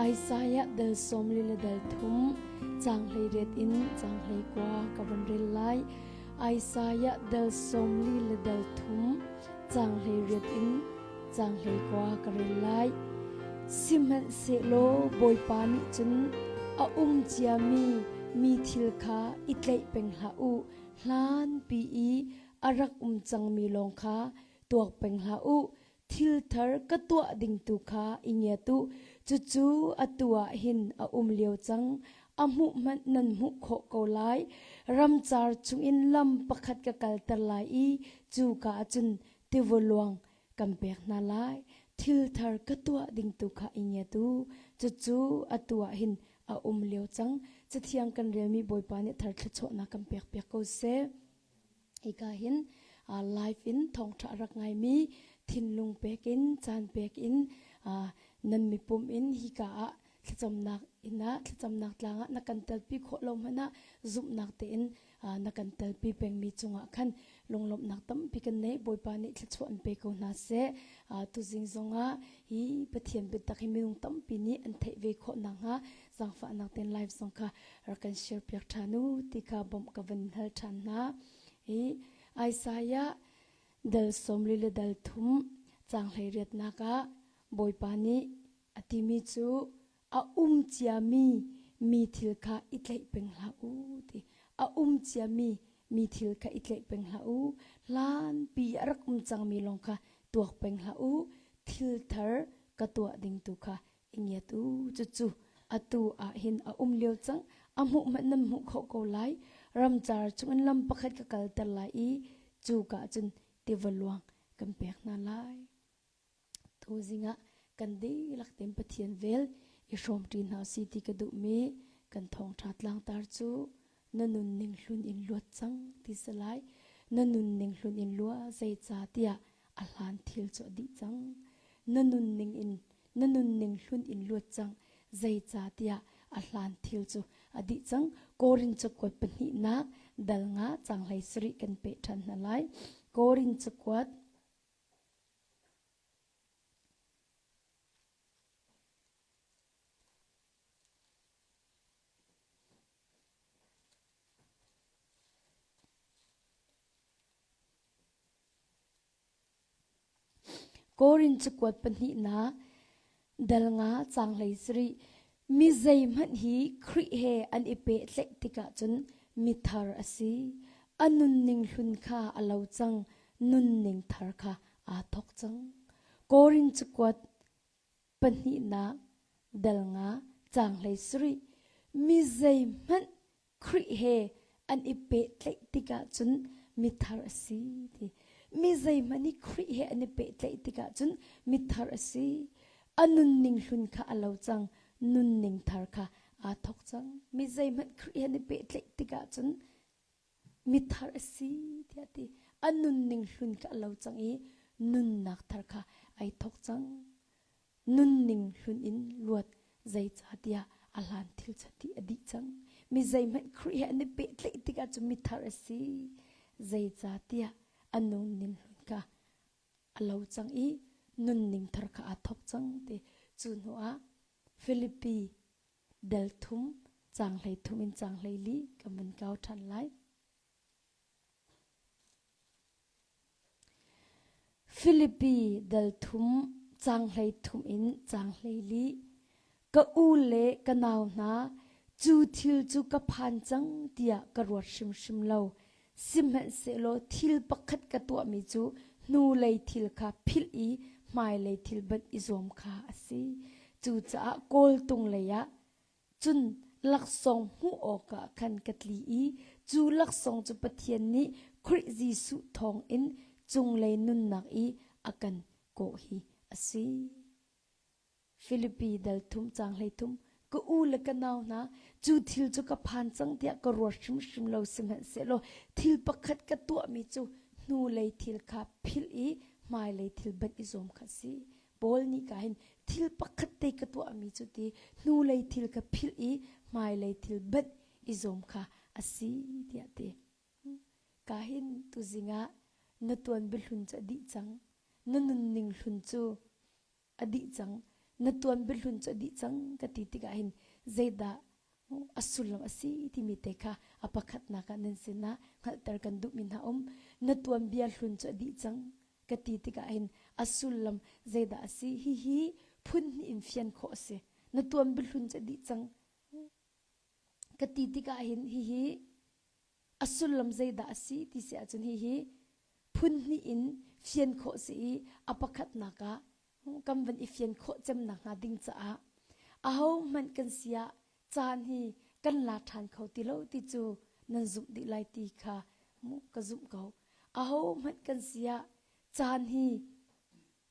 Isaiah dal sawmli le dal thum caang 18 in caang 19 ka vun rel lai. Isaiah dal 42 le dal thum caang 18 in caang 19 ka rel lai. Sihmanhsehlaw Bawipa nih cun a um ciami mi thil kha i tlaih peng hlah u, hlanpi i a rak um cangmi lawng kha tuak peng hlah u, thil thar ka tuah ding tu kha i ngiat u. Cucu atu ah hin a um lio cang, a hmuh hmanh nan hmuh khawh ko lai. Ramcar chungin lam pakhat ka kalter lai i cuka ah cun tiva luang kan pek hna lai. Thil thar ka tuah ding tu kha i ngiat u. Cucu atu ah hin a um lio cang. Cathiang kan relmi Bawipa nih thar thluachuahnak kan pekpiak ko seh. Hika hin live in thawngṭha a rak ngaimi thinlung pek in caan pek in nan mipum in hika ah thlacamnak inn ah thlacamnak tlang ah na kan telpi khawh lo hmanh ah zumhnak tein na kan telpi pengmi cungah khan lunglawmhnak tampi kan nei. Bawipa nih thluachuah an pe ko hna seh. Tuzing zongah hi Pathian biatak hi minung tampi nih an theih ve khawh nakhnga zaangfahnak tein live zong kha rak kan share piak ṭhan u ti kha bawmh ka van hal ṭhan hna. Hi Isaiah dal 40 le dal thum caang 18nak ah Bawipa nih a timi cu a um ciami mi thil kha i tlaih peng hlah u ti. A um ciami mi thil kha i tlaih peng hlah u. Hlanpi a rak um cangmi lawng kha tuak peng hlah u. Thil thar ka tuah ding tu kha i ngiat u. Cucu atu ah hin a um lio cang. A hmuh hmanh nan hmuh khawh ko lai. Ramcar chungin lam pakhat ka kalter lai i cu ka cun tiva luang kan pek hna lai. Tuzing ah kan dihlak tein Pathian vel i hrawmṭi hna si ti ka duhmi kan thawngṭha tlangtar cu na nunning hlun in luat cang ti si lai. Na nunning hlun in lua zeicahtiah a hlan thil cu a dih cang. Na nunning in na nunning hlun in luat cang zeicahtiah a hlan thil cu a dih cang. Korin cakuat pahnihnak dal nga caang 17 kan peh ṭhan hna lai. Korin cakuat Korin cakuat pahnihnak dal nga caang 17 Mi zeihmanh hi Khrih he an i pehtlaih tikah cun mithar a si. A nunning hlun kha a lo cang, nunning thar kha aa thawk cang. Korin cakuat pahnihnak dal nga caang 17 Mi zeihmanh Khrih he an i pehtlaih tikah cun mithar a si ti. Mi zeihmanh hi Khrih he an i pehtlaih tikah cun mithar a si. A nunning hlun kha a lo cang, nunning thar kha aa thawk cang. Mi zeihmanh Khrih he an i pehtlaih tikah cun mithar a si tiah ti. A nunning hlun kha a lo cang i nunnak thar kha ai thawk cang. Nunning hlun in luat zeicahtiah a hlan thil chati a dih cang. Mi zeihmanh Khrih he an i pehtlaih tikah cu mithar a si. Zeicahtiah a nunning hlun kha a lo cang i nunning thar kha aa thawk cang ti. Cu hnu ah Filipi del thum caang 13 in caang 14 kan vun kau ṭhan lai. Filipi dal thum caang 13 in caang 14 Ka u le ka nau hna, cu thil cu ka phan cang tiah ka ruat hrimhrim lo. Sihmanhsehlaw thil pakhat ka tuahmi cu hnulei thil kha philh i hmailei thil banh i zuam kha a si. Cucaah kawltung lei ah Cun laksawng hmuh awkah khan ka tli i cu laksawng cu Pathian nih Khrih Jesuh thawngin cunglei nunnak i a kan kawh hi a si. Filipi dal thum caang 13 Ka u le ka nau hna, cu thil cu ka phan cang tiah ka ruat hrimhrim lo sihmanhsehlaw thil pakhat ka tuahmi cu hnulei thil kha philh i hmailei thil banh i zuam kha a si. Paul nih ka hin thil pakhat te ka tuahmi cu ti hnulei thil ka philh i hmailei thil banh i zawm kha a si tiah ti. Ka hin tuzing ah na tuan biahlun cu a dih cang. Na nunning hlun cu a dih cang. Na tuan biahlun cu a dih cang ka ti tikah hin zeidah a sullam a si timi te kha a pakhatnak ah nan sinah hngalhter kan duhmi hna um. Na tuanbia hlun cu a dih cang ka ti tikah hin a sullam zeidah a si? Hihi phun hnih in fian khawh a si. Na tuan biahlun cu a dih cang ka ti tikah hin hihi a sullam zeidah a si ti si ahcun hihi phun hnih in fian khawh si i a pakhatnak ah kan van i fian khawh cem nakhnga ding caah ahohmanh kan si ah caan hi kan la ṭhan kho ti lo ti cu nan zumh dih lai ti kha ka zumh ko. Ahohmanh kan si ah caan hi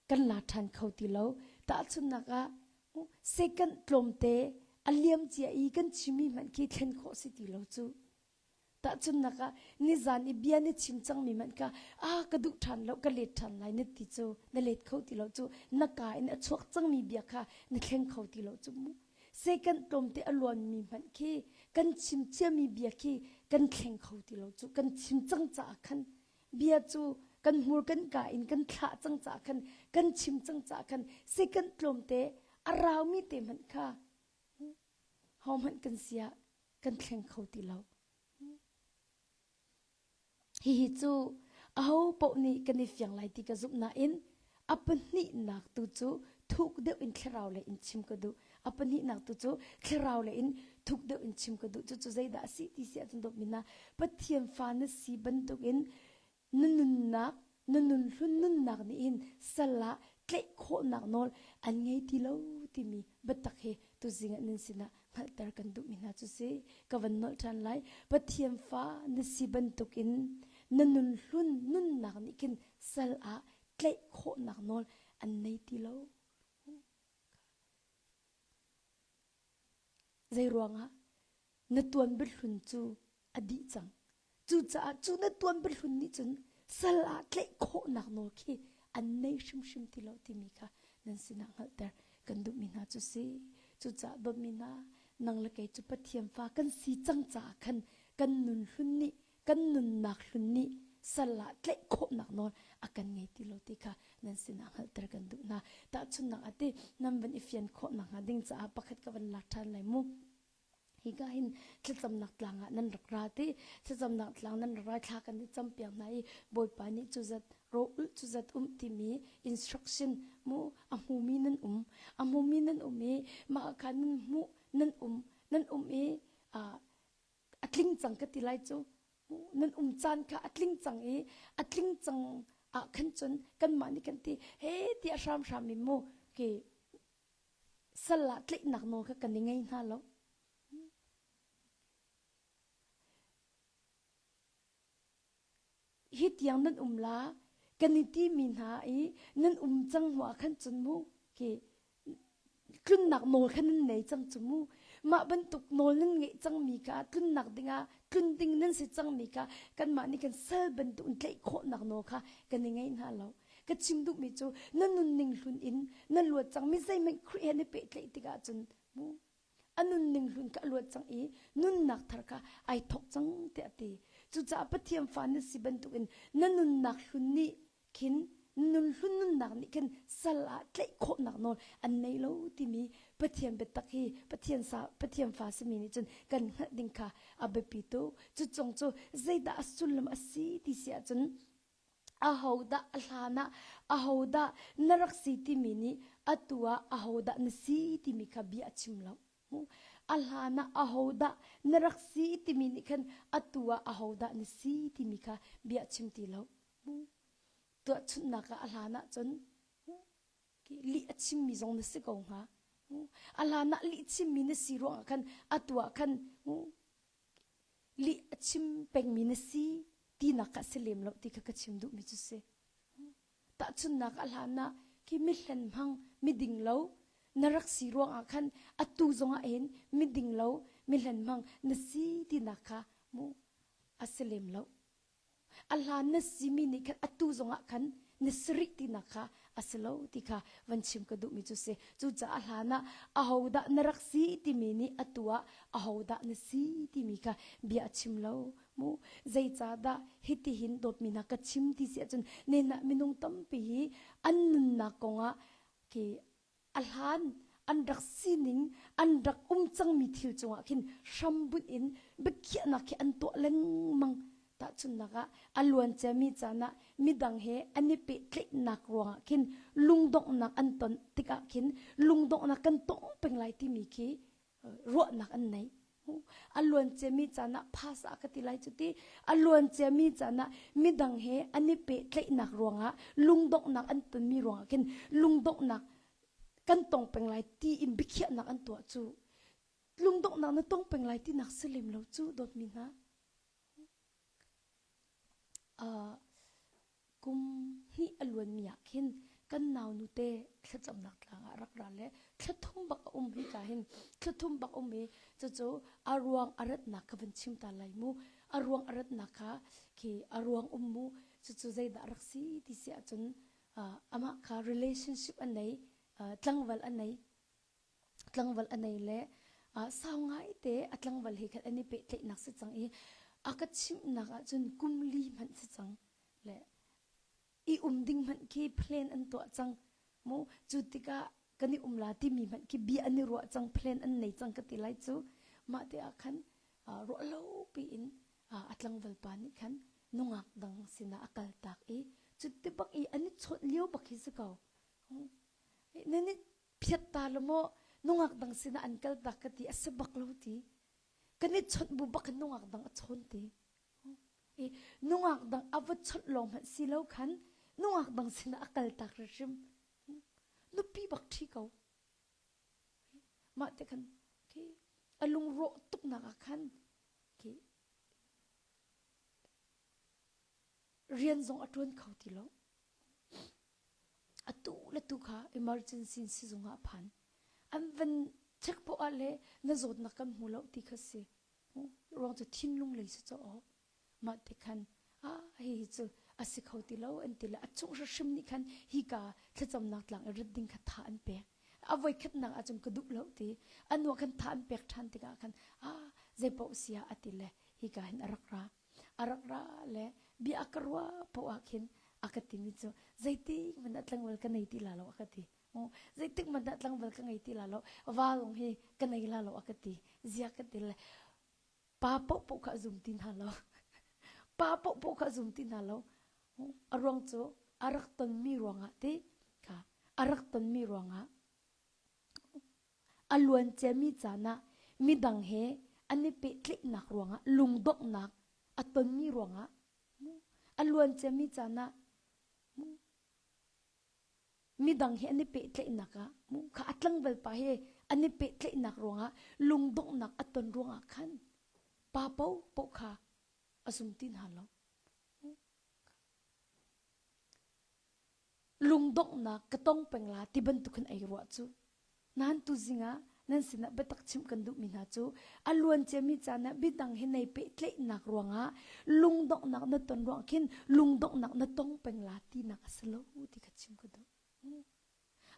kan la ṭhan kho ti lo. Tahchunhnak ah second tlawmte a liam cia i kan chimmi hmanh khi thlen khawh si ti lo cu. Tahchunhnak ah nizan i bia na chim cangmi hmanh kha ah ka duh ṭhan lo ka let ṭhan lai na ti cu na let kho ti lo cu na kaa in a chuak cangmi bia kha na thleng kho ti lo cu mu. Second tlawmte a luanmi hmanh khi kan chim ciami bia khi kan thleng kho ti lo cu kan chim cang caah khan bia cu kan hmur kan kaa in kan thlah cang caah khan kan chim cang caah khan second tlawmte a raumi te hmanh kha hohmanh kan si ah kan thleng kho ti lo. Hihi cu aho paoh nih kan i fiang lai ti ka zumh nain a pahnihnak tu cu thuk deuh in thlarau lei in chim ka duh. A pahnihnak tu cu thlarau lei in thuk deuh in chim ka duh. Cucu zeidah a si ti si ahcun dawtmi hna Pathian fa na si bantukin na nunnak na nun hlun nunnak nih hin sal ah tlaih khawhnak nawl an ngei ti lo timi biatak hi tuzing ah nan sinah hngalhter kan duhmi hna cu si ka van nolh ṭhan lai Pathian fa na si bantukin na nun hlun nunnak nih khin sal ah tlaih khawhnak nawl an nei ti lo zei ruangah na tuan biahlun cu a dih cang Cucaah cu na tuan biahlun nih cun sal ah tlaih khawhnak nawl khi an nei hrimhrim ti lo timi kha nan sinah hngalhter kan duhmi hna cu si. Cucaah dawtmi hna, nang le kei cu Pathian fa kan si cang caah khan kan nun hlun nih kan nunnak hlun nih sal ah tlaih khawhnak nawl a kan ngei ti lo ti kha nan sinah hngalhter kan duh hna. Tahchunhnak ah ti nan van i fian khawh nakhnga ding caah pakhat ka van lak ṭhan lai mu. Hika hin thlacamnak tlang ah nan rak ra ti thlacamnak tlang nan rak ra thla kan i campiak hna i Bawipa nih cu zat ro ulh cu zat um timi instruction mu a hmumi nan um a hmumi nan um i mah kha nan hmuh nan um nan um i a tling cang ka ti lai cu nan um caan kha a tling cang i a tling cang ah khan cun kanmah nih kan ti he tiah hramhram in mu ke Sal ah tlaihnak nawl kha kan i ngei hna lo. Hi tiang nan um la, kan i timi hna i nan um cang hnu ah khan cun mu ki tlunnak nawl kha nan nei cang cu mu. Mah bantuk nawl nan ngeih cangmi kha tlunnak dingah tlun ding nan si cangmi kha kanmah nih kan sal bantuk in tlaih khawhnak nawl kha kan i ngei hna lo. Ka chim duhmi cu na nunning hlun in na luat cang mi zeihmanh Khrih he na pehtlaih tikah cun mu a nunning hlun kha a luat cang i nunnak thar kha ai thawk cang tiah a ti. Cucaah Pathian fa na si bantukin na nunnak hlun nih khin nun hlun nunnak nih khin sal ah tlaih khawhnak nawl an nei lo timi Pathian biatak hi Pathian sa Pathian fa simi nih cun kan hngalh ding kha a biapi tuk. Cu cong cu zeidah a sullam a si ti si ahcun ahodah a hlan ah ahodah na rak si timi nih atu ah ahodah na si timi kha bia a chim lo. A hlan ah ahodah na rak si timi nih khan atu ah ahodah na si timi kha bia a chim ti lo. Tuahchunhnak ah a hlan ah cun lih a chimmi zong na si ko hnga. A hlan ah lih chimmi na si ruangah khan atu ah khan lih a chim pengmi na si tinak kha a si lem lo ti kha ka chim duhmi cu si. Tahchunhnak a hlan ah khi mihlen hmang miding lo na rak si ruangah khan atu zongah hin miding lo mihlen hmang na si tinak kha mu a si lem lo. A hlan na simi nih khan atu zongah khan na si rih tinak kha a si lo ti kha van chim ka duhmi cu si. Cucaah a hlan ah ahodah na rak si timi nih atu ah ahodah na si timi kha bia a chim lo. Mu zeicahdah hitihin dawtmi hna ka chim ti si ahcun nenah minung tampi hi an nunnak kongah khi a. A hlan an rak sining an rak um cangmi thil cungah khin hrambunh in biakhiahnak khi an tuah lengmang. Tahchunhnak ah a luanciami caan ah midang he an i pehtlaihnak ruangah khin lungdonghnak an ton tikah khin lungdonghnak kan tong peng lai timi khi ruahnak an nei. A luanciami caan ah phasa ka ti lai cu ti a luanciami caan ah midang he an i pehtlaihnak ruangah lungdonghnak an tonmi ruangah khin lungdonghnak kan tong peng lai ti in biakhiahnak an tuah cu lungdonghnak na tong peng lai tinak si lem lo cu dawtmi hna. Uh, kum hnih a luanmi ah khin kan naunu te thlacamnak tlang ah rak ra le thlathum bak a um hi ka hin thlathum bak um i cucu a ruang a ratnak ka van chim ta lai mu a ruang a ratnak kha khi a ruang um mu cucu zeidah rak si ti si ahcun amah kha relationship a nei tlangval a nei tlangval a nei le sau ngaite a tlangval he khan an i pehtlaihnak si cang i a ka chimhnak ahcun kum li hmanh si cang le i um ding hmanh khi plan an tuah cang mu cu tikah kan i um la timi hmanh khi bia an i ruah cang plan an nei cang ka ti lai cu mah te ah khan ruah lo piin a tlangval pa nih khan nungak dang sinah a kal tak i cu ti bak i an i chawnh lio bak hi si ko nan i phiat ta lo maw nungak dang sinah an kal tak ka ti a si bak lo ti kan i chawnh bu bak in nungak dang a chawn ti i nungak dang a va chawnh lawng hmanh si lo khan nungak dang sinah a kal tak hrim nupi bak ṭhi ko mah te khan khi a lungrawh tuknak ah khan khi rian zong a ṭuan kho ti lo Atu le tu kha emergency sizung ah a phan. An van check poah ah le na zawtnak kan hmu lo ti kha si. Ruang cu thinlung lei si caw mah te khan ah hihi cu a si kho ti lo an ti le a chung hrim nih khan hika thlacamnak tlang i rat ding kha tha an pek. A voikhatnak ahcun ka duh lo ti. A nuah khan tha an pek ṭhan tikah khan ah zeipaoh sia a ti le hika hin a rak ra. A rak ra le bia a ka ruah poah ah khin a ka timi cu zeitik hmanh ah tlangval ka nei ti la lo a ka ti. Zeitik hmanh ah tlangval ka ngei ti la lo va lawng hi ka nei la lo a ka ti. Zia ka ti le pa paohpaoh kha a zum ti hna lo. Pa paohpaoh kha a zum ti hna lo. A ruang cu a rak tonmi ruangah ti kha a rak tonmi ruangah A luanciami caan ah midang he an i pehtlaihnak ruangah lungdonghnak a tonmi ruangah a luanciami caan ah midang he an i pehtlaihnak ah kha a tlangval pa he an i pehtlaihnak ruangah lungdonghnak a ton ruangah khan pa paohpaoh kha a zum ti hna lo. Lungdonghnak ka tong peng la ti bantuk in ei ruah cu. Nain tuzing ah nan sinah biatak chimh kan duhmi hna cu a luanciami caan ah biadang he nei pehtlaihnak ruangah lungdonghnak na ton ruang khin lungdonghnak na tong peng la tinak a si lo ti kha chim ka duh.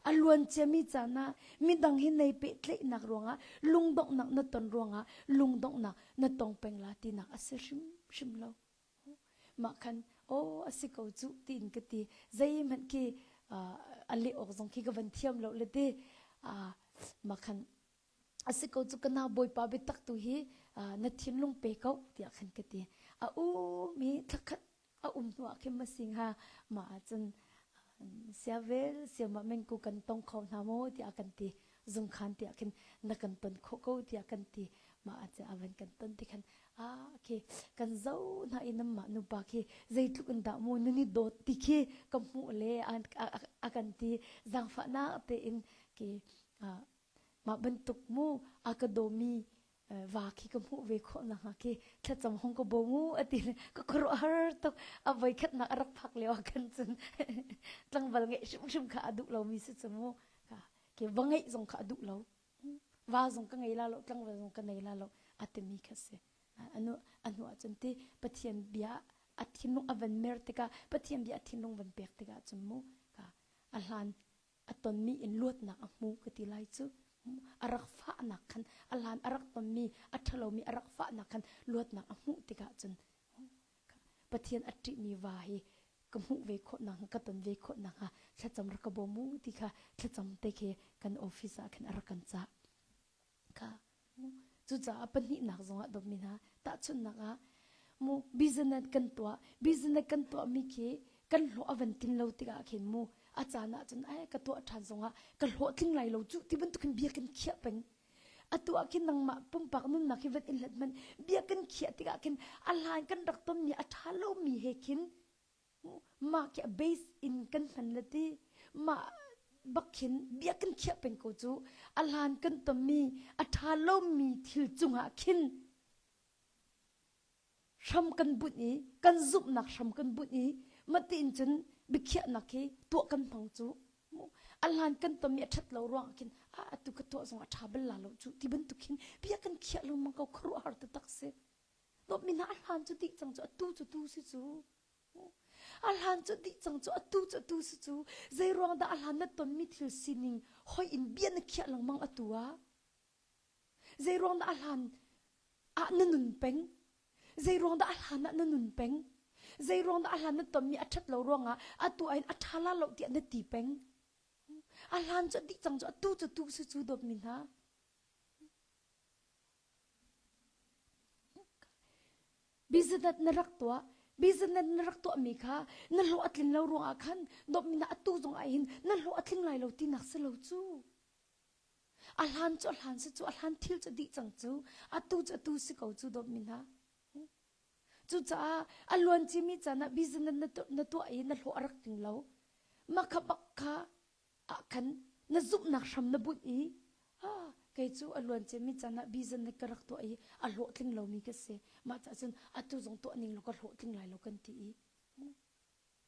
A luanciami caan ah midang he nei pehtlaihnak ruangah lungdonghnak na ton ruangah lungdonghnak na tong peng la tinak a si hrimhrim lo. Mah khan aw a si ko cuh tiin ka ti. Zeihmanh khi a leh awk zong khi ka van thiam lo le ti. Mah khan a si ko cu ka nau bawipa biatak tu hi na thinlung pe ko tiah khan ka ti. A um i thlakhat a um hnu ah khin ma si hnga mah ahcun siavel siamah mengku kan tong kho hna maw tiah kan ti. Zungkhan tiah khin na kan ton khawh ko tiah kan ti. Mah ahcun a van kan ton ti khan ah khi kan zo hna i nanmah nupa khi zeitluk in dah mu nan i dawt ti khi ka hmuh le a kan ti zaangfahnak tein khi mah bantuk mu a ka dawmi va khi ka hmuh ve khawh nakhnga khi thlacam hong ka bawm u a ti ka khuaruahhar tuk a voi khatnak a rak phak lio ah khan cun tlangval ngeih hrimhrim kha a duh lomi si cu mu ke va ngeih zong kha a duh lo Va zong ka ngei la lo, tlangval zong ka nei la lo a timi kha si. Anu anu ahcun ti Pathian bia a thinlung a van mer tikah Pathian bia a thinlung van pek tikah cun mu ka a hlan a tonmi in luatnak a hmu ka ti lai cu a rak fahnak khan a hlan a rak tonmi a ṭhalomi a rak fahnak khan luatnak a hmuh tikah cun Pathian a ṭihmi va hi. ka hmuh ve khawh nakhnga ka ton ve khawh nakhnga thlacam rak ka bawm u ti kha thlacam te khi kan office ah khin a rak kan cah. Kha cucaah pahnihnak zongah dawtmi hna tahchunhnak ah mu business kan tuah business kan tuahmi khi kan hlawh a van tlin lo tikah khin mu a caan ah cun ai ka tuah ṭhan zongah ka hlawh tling lai lo cu ti bantuk hin bia kan khiah peng atu ah khin nangmah pumpak nunnak hi van in hlat hmanh bia kan khiah tikah khin a hlan kan rak tonmi a ṭha lomi he khin mah khi a base in kan hman le ti mah bak khin bia kan khiah peng ko cu a hlan kan tonmi a ṭha lomi thil cungah khin hram kan bunh i kan zumhnak hram kan bunh i matiin cun biakhiahnak hi tuah kan hmang cu a hlan kan tonmi a ṭhat lo ruangah khin a atu ka tuah zong a ṭha bal la lo cu ti bantuk hin bia kan khiah lengmang ko khuaruahhar taktak si. Dawtmi hna a hlan cu dih cang cu atu cu tu si cu. A hlan cu dih cang cu atu cu atu si cu. Zei ruang dah a hlan na tonmi thil sining hoi in bia na khiah lengmang atu ah? Zei ruang dah a hlan ah na nun peng? Zei ruang dah a hlan ah na nun peng? Zei ruang dah a hlan na tonmi a ṭhat lo ruangah atu ah hin a ṭha la lo tiah na ti peng? A hlan cu dih cang cu atu cu tu si cu dawtmi hna. Business na rak tuah business na rak tuahmi kha na hlawh a tlin lo ruangah khan dawtmi na atu zong ah hin na hlawh a tling lai lo tinak si lo cu. A hlan cu a hlan si cu a hlan thil cu dih cang cu atu cu atu si ko cu dawtmi hna. Cucaah a luan cimi caan ah business na tuah i na hlawh a rak tling lo. Mah kha bak kha ah khan na zumhnak hram na bunh i ah kei cu a luan ciami caan ah business na ka rak tuah i a hlawhtling lomi ka si mah caah cun atu zong tuah ning law ka hlawhtling lai lo kan ti i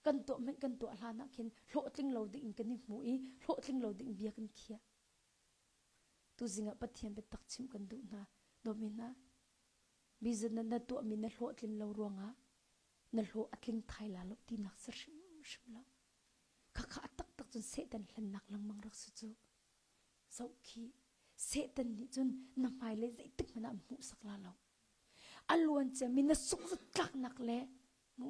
kan tuah hmanh kan tuah hlan ah khin hlawhtling lo ding in kan i hmu i hlawhtling lo ding bia kan khiah tuzing ah Pathian biatak chimh kan duh hna dawmi hna business na tuahmi na hlawhtlin lo ruangah na hlawh a tling thai la lo tinak si hrimhrim lo Khakha a taktak cun Satan hlennak lengmang rak si cu. Zoh khi Satan nih cun na hmailei zeitik hmanh ah hmuhsak la lo. A luan ciami na sungzatlaknak le mu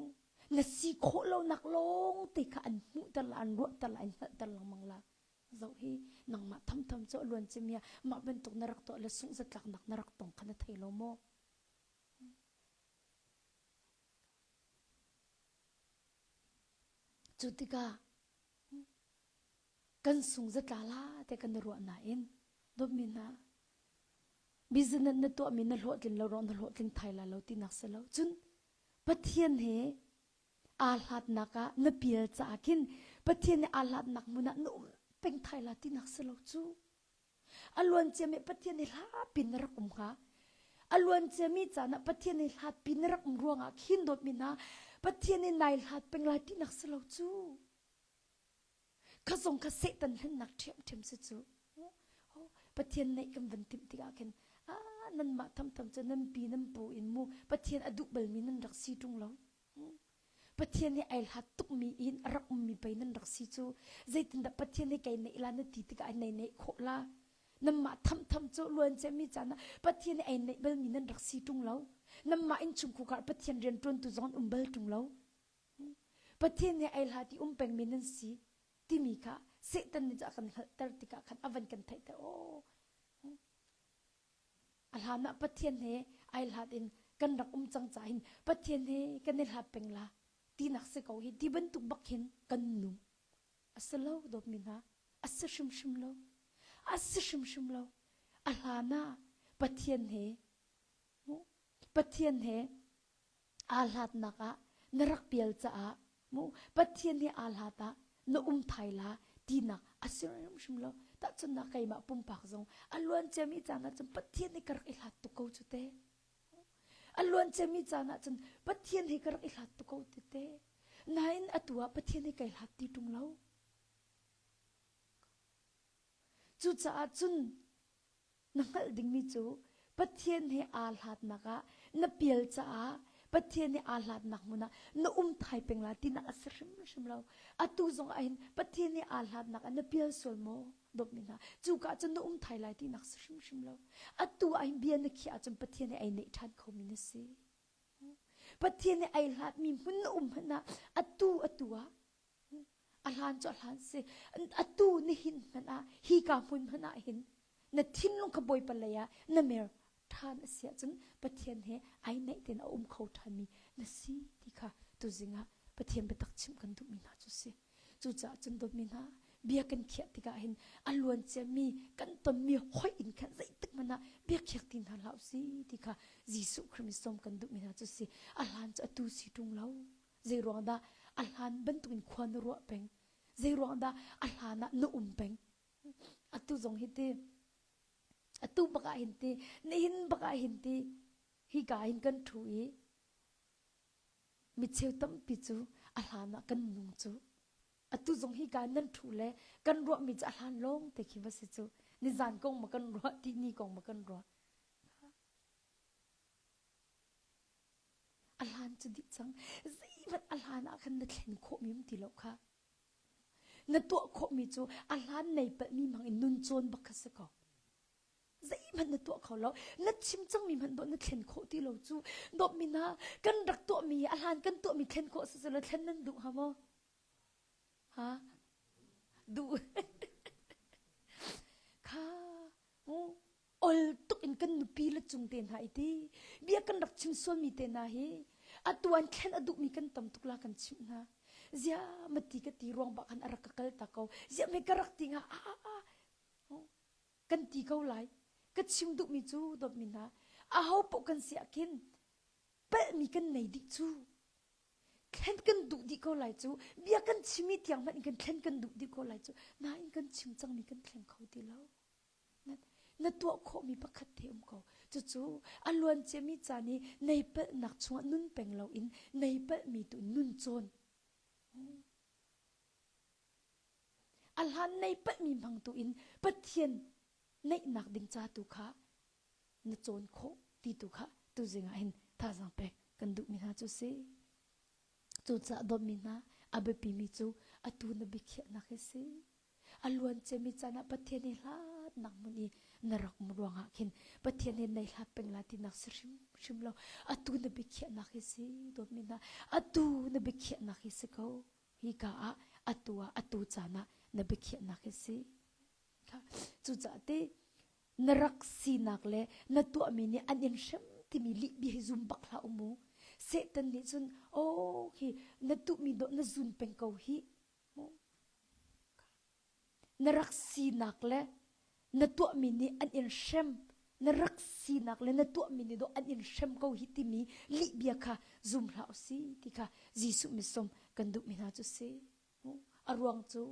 na si khawh lonak lawng te kha an hmuhter la, an ruahter la, an hngalhter lengmang la. Zoh hi nangmah thamtham cu a luan ciami ah mah bantuk na rak tuah le sungzatlaknak na rak tong kha na thei lo maw? Cu tikah kan sung zatla la te kan i ruah nain dawtmi hna business na tuahmi na hlawhtlin lo ruang na hlawhtling thai la lo tinak si lo cun Pathian he aa hlatnak ah na pial caah khin Pathian he aa hlatnak hmun ah na um peng thai la tinak si lo cu A luan ciami Pathian hi hlapi na rak um hnga. A luan ciami caan ah Pathian hi hlatpi na rak um ruangah khin dawtmi hna Pathian hi nai hlat peng lai tinak si lo cu. Kha zong kha Satan hlennak ṭhiamṭhiam si cu. Pathian neih kan van timh tikah khin ah nanmah thamtham cu nan pi nan pu in mu Pathian a duh balmi nan rak si ṭung lo. Pathian hi ai hlat tukmi in a rak ummi pei nan rak si cu zeitindah Pathian hi kei neih la na ti tikah ai nei neih khawh la nanmah thamtham cu luan ciami caan ah Pathian hi ai neih balmi nan rak si ṭung lo nanmah innchungkhar Pathian rian ṭuantu zong an um bal ṭung lo Pathian hi ai hlat i um pengmi nan si timi kha Satan nih cu a kan hngalhter tikah khan a van kan theihter aw A hlan ah Pathian he ai hlat in kan rak um cang ca hin Pathian he kan i hlat peng la tinak si ko hi ti bantuk bak hin kan nung. A si lo dawtmi hna, a si hrimhrim lo. A si hrimhrim lo. A hlan ah Pathian he Pathian he aa hlatnak ah na rak pial caah mu Pathian he aa hlat ah na um thai la tinak a si hrimhrim lo tahchunhnak keimah pumpak zong a luan ciami caan ah cun Pathian he ka rak i hlat tuk ko cu te a luan ciami caan ah cun Pathian he ka rak i hlat tuk ko ti te nain atu ah Pathian he kai hlat ti ṭung lo cucaah cun Na hngalh dingmi cu Pathian he aa hlatnak ah na pial caah Pathian he aa hlatnak hmun ah na um thai peng la tinak a si hrimhrim lo. Atu zong ah hin Pathian he aa hlatnak ah na pial sual maw? Dawtmi hna, cuka ah cun na um thai lai tinak si hrimhrim lo. Atu ah hin bia na khiah ahcun Pathian he ai neih ṭhan khomi na si. Pathian nih ai hlatmi hmun na um hmanh ah atu atu ah a hlan cu a hlan si atu nihin hmanh ah hi ka hmun hmanh ah hin na thinlung kha Bawipa lei ah na mer ṭhan a si ahcun Pathian he ai naih tein a um kho ṭhanmi na si ti kha tuzing ah Pathian biatak chimh kan duhmi hna cu si. Cucaah cun dawtmi hna, bia kan khiah tikah hin a luan ciami kan tonmi hoih in khan zeitik hmanh ah bia khiak ti hna hlah usih ti kha Jesuh Khrih min sawm kan duhmi hna cu si. A hlan cu atu si ṭung lo. Zei ruang dah a hlan bantukin khua na ruah peng? Zei ruang dah a hlan ah na um peng? Atu zong hi ti atu bak ah hin ti nihin bak ah hin ti hika hin kan ṭhu i micheu tampi cu a hlan ah kan nung cu atu zong hika nan ṭhu le kan ruahmi cu a hlan lawng te khi va si cu nizan kong ma kan ruah ti ni kong ma kan ruah a hlan cu dih cang zeihmanh a hlan ah khan na thlen khawhmi um ti lo kha Na tuah khawhmi cu a hlan nei palhmi hmang in nun cawn bak kha si ko. Zeihmanh na tuah kho lo. Na chim cangmi hmanh dawh na thlen khawh ti lo cu. Dawtmi hna, kan rak tuahmi a hlan kan tuahmi thlen khawh si selaw thlen nan duh hnga maw? Ha? Duh. Kha, ol tuk in kan nupi le cung te hna i ti bia kan rak chim sualmi te hna hi atu an thlen a duhmi kan tam tuk la kan chimh hna zia mati ka ti ruang bak khan a rak ka kal ta ko zia me ka rak ti nga a a a kan ti ko lai ka chim duhmi cu dawtmi hna aho poh kan si ah khin palhmi kan nei dih cu thlen kan duh dih ko lai cu bia kan chimi tiang hmanh in kan thlen kan duh dih ko lai cu nain kan chim cangmi kan thleng kho ti lo Na tuah khawhmi pakhat te um ko. Cucu a luan ciami caan i nei palhnak chungah nun peng loin nei palhmi tu nun cawn. A hlan nei palhmi hmang tu in Pathian neihnak ding ca tu kha na cawn khawh ti tu kha tuzing ah hin thazaang pek kan duhmi hna cu si. Cucaah dawtmi hna a biapimi cu atu na biakhiahnak hi si. A luan ciami caan ah Pathian he hlatnak hmun i na rak um ruangah khin Pathian he nei hlat peng la tinak si hrimhrim lo. Atu na biakhiahnak hi si dawtmi hna. Atu na biakhiahnak hi si ko. Hika ah atu ah atu caan ah na biakhiahnak hi si. Cucaah te na rak sinak le na tuahmi nih an in hrem timi lihbia hi zum bak hlah u mu. Satan nih cun oh hi na tuhmi dawh na zun peng ko hi Na rak sinak le na tuahmi nih an in hrem na rak sinak le na tuahmi nih dawh an in hrem ko hi timi lihbia kha zum hlah u si ti kha Jesuh misawm kan duhmi hna cu si. A ruang cu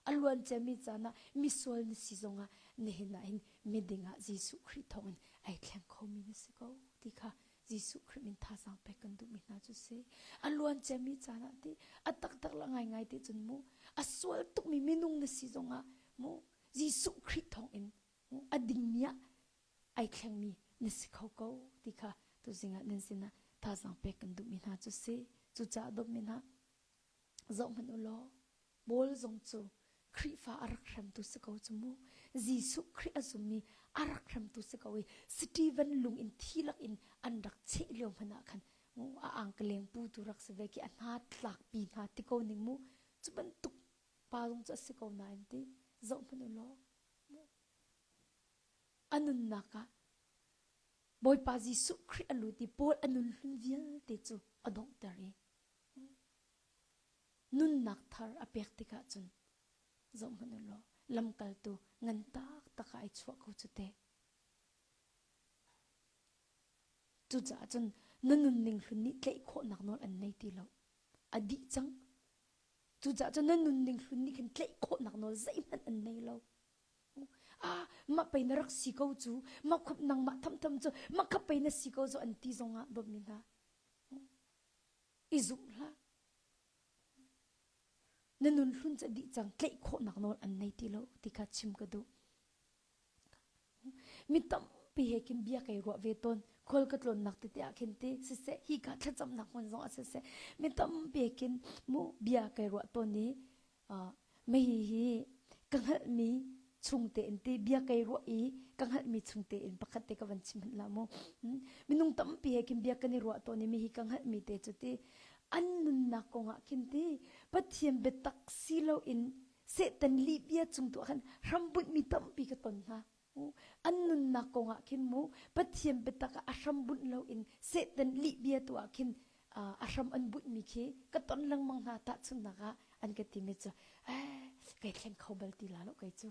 a luan ciami caan ah misual na si zongah nihin ah hin miding ah Jesuh Khrih thawngin ai thleng khomi na si ko ti kha Jesuh Khrih min thazaang pek kan duhmi hna cu si. A luan ciami caan ah ti a taktak la ngaingai ti cun mu a sual tukmi minung na si zongah mu Jesuh Khrih thawngin mu a dingmi ah ai thlengmi na si kho ko ti kha tuzing ah nan sinah thazaang pek kan duhmi hna cu si. Cucaah dawtmi hna zoh hmanh u law Paul zong cu Khrihfa a rak hremtu si ko cu mu. Jesuh Khrih a zummi a rak hremtu si ko i Stephen lung in thi lak in an rak cheh lio hmanh ah khan mu a angkaleng pu tu rak si ve ki a hna tlakpi hna ti ko ning mu cu bantuk pa zong cu a si ko nain ti zoh hmanh u law mu a nunnak ah Bawipa Jesuh Khrih a lut i Paul a nun hlun vialte cu a donghter i Nunnak thar a pek tikah cun zohhmanh u law lamkaltu ngan taktak ah ai chuah ko cu teh. Cucaah cun na nunning hlun nih tlaih khawhnak nawl an nei ti lo. A dih cang. Cucaah cun na nunning hlun nih khin tlaih khawhnak nawl zeihmanh an nei lo. Ah, mah pei na rak si ko cu, mah khup nangmah thamtham cu, mah kha pei na si ko cu an ti zongah dawtmi hna. I zumh hlah. Na nun hlun ca dih cang tlaih khawhnak nawl an nei ti lo ti kha chim ka duh. Mi tampi he khin bia kai ruah ve tawn. Khual ka tlawnnak tete ah khin ti siseh hi ka thlacamnak hmun zong ah siseh mi tampi he khin mu bia kai ruah tawn i uh, mei hi ka hngalhmi chung tein ti bia kai ruah i Ka hngalhmi chung tein pakhat te ka van chim hmanh la mu. Minung tampi he khin bia kan i ruah tawn i mi hi ka hngalhmi te cu ti an nunnak kongah khin ti Pathian biatak si loin Satan lihbia cung tu ah khan hrambunhmi tampi ka ton hna. An nunnak kongah khin mu Pathian biatak ah a hrambunh loin Satan lihbia tu ah khin a hram an bunhmi khi ka ton lengmang hna tahchunhnak ah an ka timi cu eh kai thleng kho bal ti la lo kei cu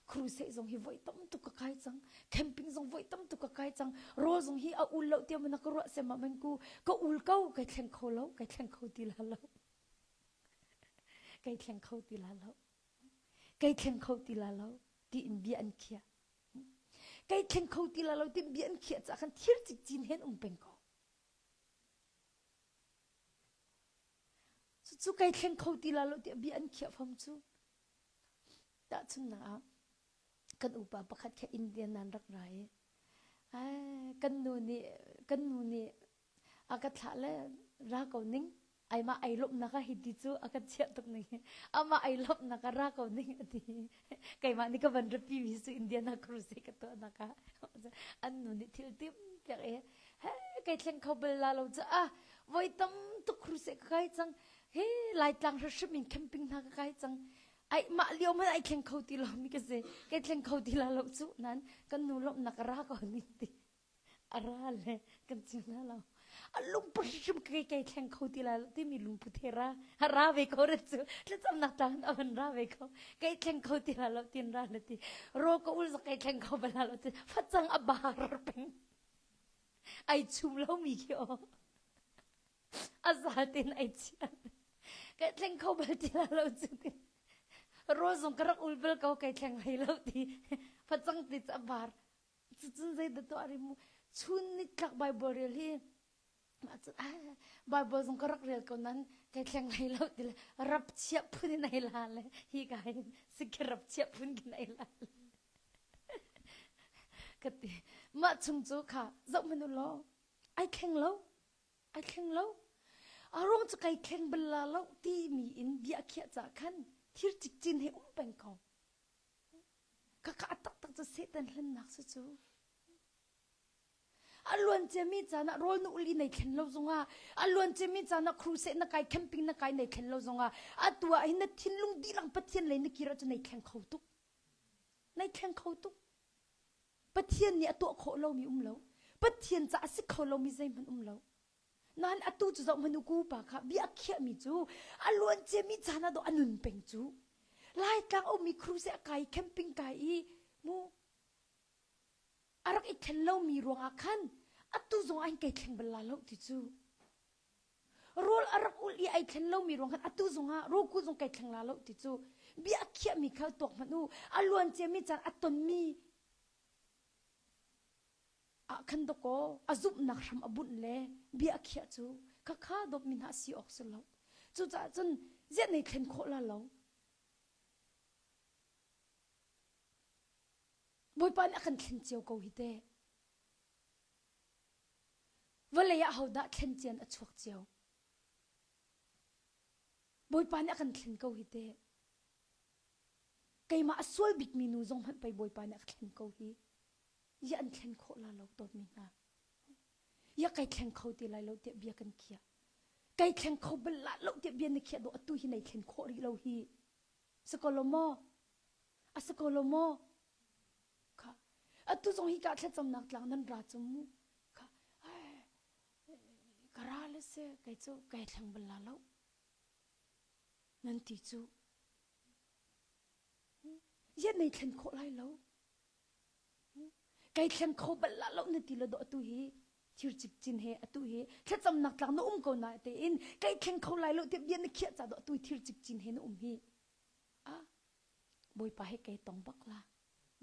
crusade zong hi voi tam tuk ka kai cang camping zong voi tam tuk ka kai cang rawl zong hi a ul lo tiah na ka ruah sem ah man ku ka ul ko kai thleng kho lo kai thleng kho ti la lo kai thleng kho ti la lo kai thleng kho ti la lo tiin bia an khiah kai thleng kho ti la lo tiin bia an khiah caah khan thir cikcin hen um peng ko Cucu kai thleng kho ti la lo tiah bia an khiah fam cu. Tahchunhnak ah kan upa pakhat kha Indian nan rak ra i kan nu nih kan nu nih a ka thlah le ra ko ning aimah ai lawmhnak ah hiti cu a kan chiah tuk ning amah ai lawmhnak ah ra ko ning a ti keimah nih ka van rapi mi cu Indiana crusade ka tuahnak ah an nu nih thil tim piak i he kai thleng kho bal la lo cu ah voi tam tuk crusade ka kai cang he laitlang hrim in camping hna ka kai cang ai mah lio man ai thleng kho ti lo mi ka si kai thleng kho ti la lo cu nan kan nu lawmhnak ra ko ning ti a ra le kan chim hna lo a lungput hrim kai kai thleng kho ti la timi lungput he ra ra ve ko re cu thlacamnak tlang a van ra ve ko kai thleng kho ti la lo tin ra le ti ro ka ul zak kai thleng kho bala lo ti facang a bar peng ai chum lo mi khi o a zal tin ai chian kai thleng kho bal ti la lo cu ti ro zong ka rak ul bal ko kai thleng hlei lo ti facang ti a bar Cucun zeidah tuah ri mu chun nitlak Bible rel hi Bible zong ka rak rel ko nan kai thleng hlei lo ti le rap chiah phun in ai la le hi ka hin sikhi rap chiah phun kin ai la le ka ti mah chung cu kha zoh hmanh u law ai thleng lo ai thleng lo a ruang cu kai thleng bal la lo ti mi in bia khiah ca khan thir cikcin he um peng ko Khakha a taktak cu Satan hlennak si cu. A luan ciami caan ah rawl na uli nei thlen lo zongah a luan ciami caan ah crusade na kai camping na kai nei thlen lo zongah atu ah hin na thinlung dihlak Pathian lei na kir ahcun nei thleng kho tuk. Nei thleng kho tuk. Pathian nih a tuah khawh lomi um lo. Pathian ca a si kho lomi zeihmanh um lo. Nain atu cu zoh hmanh u ku pa kha bia a khiahmi cu a luan ciami caan ah dawh a nun peng cu. Laitlang ummi cruise a kai camping kai i mu a rak i thlen lomi ruangah khan atu zong ah hin kai thleng bal la lo ti cu. Rawl a rak ulh i ai thlen lomi ruang khan atu zong ah rawku zong kai thleng la lo ti cu. Bia a khiahmi kha tuak hmanh u a luan ciami caan a tonmi ah khan dawkaw a zumhnak hram a bunh le bia a khiah cu khakha dawtmi hna si awk si lo. Cucaah cun ziah nei thlen khawh la lo. Bawipa nih a kan thlen cio ko hi te. Vawlei ah hodah thlen cian a chuak cio. Bawipa nih a kan thlen ko hi te. Keimah a sual bikmi nu zong hmanh pei Bawipa nih a ka thlen ko hi. Ya an thlen khawh la lo dawtmi hna. Ya kai thleng kho ti lai lo tiah bia kan khiah. Kai thleng kho bal la lo tiah bia na khiah do atu hi nei thlen khawh rih lo hi. Si ko lo maw? A si ko lo maw? Kha atu zong hi ka thlacamnak tlang nan ra cu mu. Kha ka ra le se kai cu kai thleng bal la lo. Nan ti cu. Ya nei thlen khawh lai lo. Kai thleng kho bal la lo na ti lo do atu hi thir cipcin he atu hi thlacamnak tlang na um ko na tein kai thleng kho lai lo tiah bia na khiah ca do atu thir cipcin he na um hi a bawipa he kai tong bak la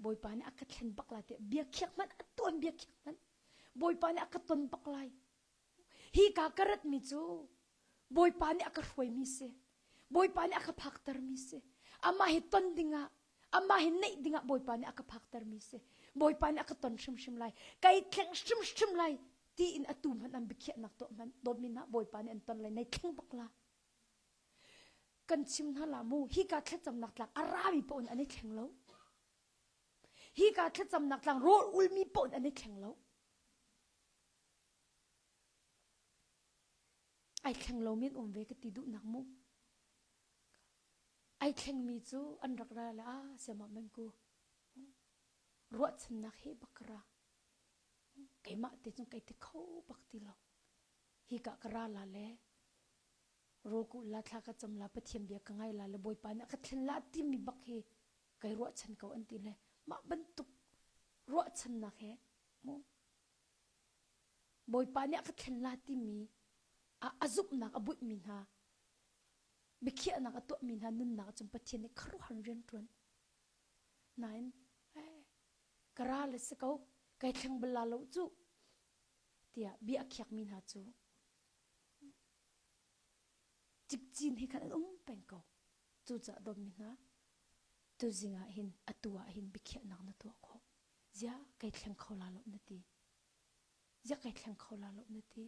bawipa nih a ka thlen bak la tiah bia khiak hmanh atu an bia khiak hmanh bawipa nih a ka ton bak lai Hi ka ka ratmi cu Bawipa nih a ka hruaimi si. Bawipa nih a ka phaktermi si. Amah hi ton dingah, amah hi neih dingah Bawipa nih a ka phaktermi si. Bawipa nih a ka ton hrimhrim lai. Kai thleng hrimhrim lai tiin atu hmanh an biakhiahnak tuah hmanh dawtmi hna Bawipa nih an ton lai nei thleng bak la. Kan chim hna la mu hi ka thlacamnak tlak a rami paoh in an i thleng lo. Hi ka thlacamnak tlang rawl ulmi paoh an i thleng lo. Ai thleng lomi an um ve ka ti duhnak mu. Ai thlengmi cu an rak ra le ah siamah man ku ruahchannak he bak ka ra. Keimah te cun kai ti kho bak ti lo. Hi ka ka ra la le rawl ku la thla ka cam la Pathian bia ka ngai la le Bawipa nih a ka thlen la timi bak hi kai ruahchan ko an ti le mah bantuk ruahchannak he mu Bawipa nih a ka thlen la timi a zumhnak a buihmi hna biakhiahnak a tuahmi hna nunnak cun Pathian nih khuaruahhar rian ṭuan. Nain ka ral a si ko, kai thleng bal la lo cu tiah bia a khiakmi hna cu cikcin he khan an um peng ko. Cucaah dawtmi hna, tuzing ah hin atu ah hin biakhiahnak na tuah khawh. Ziah kai thleng kho la lo na ti. Ziah kai thleng kho la lo na ti.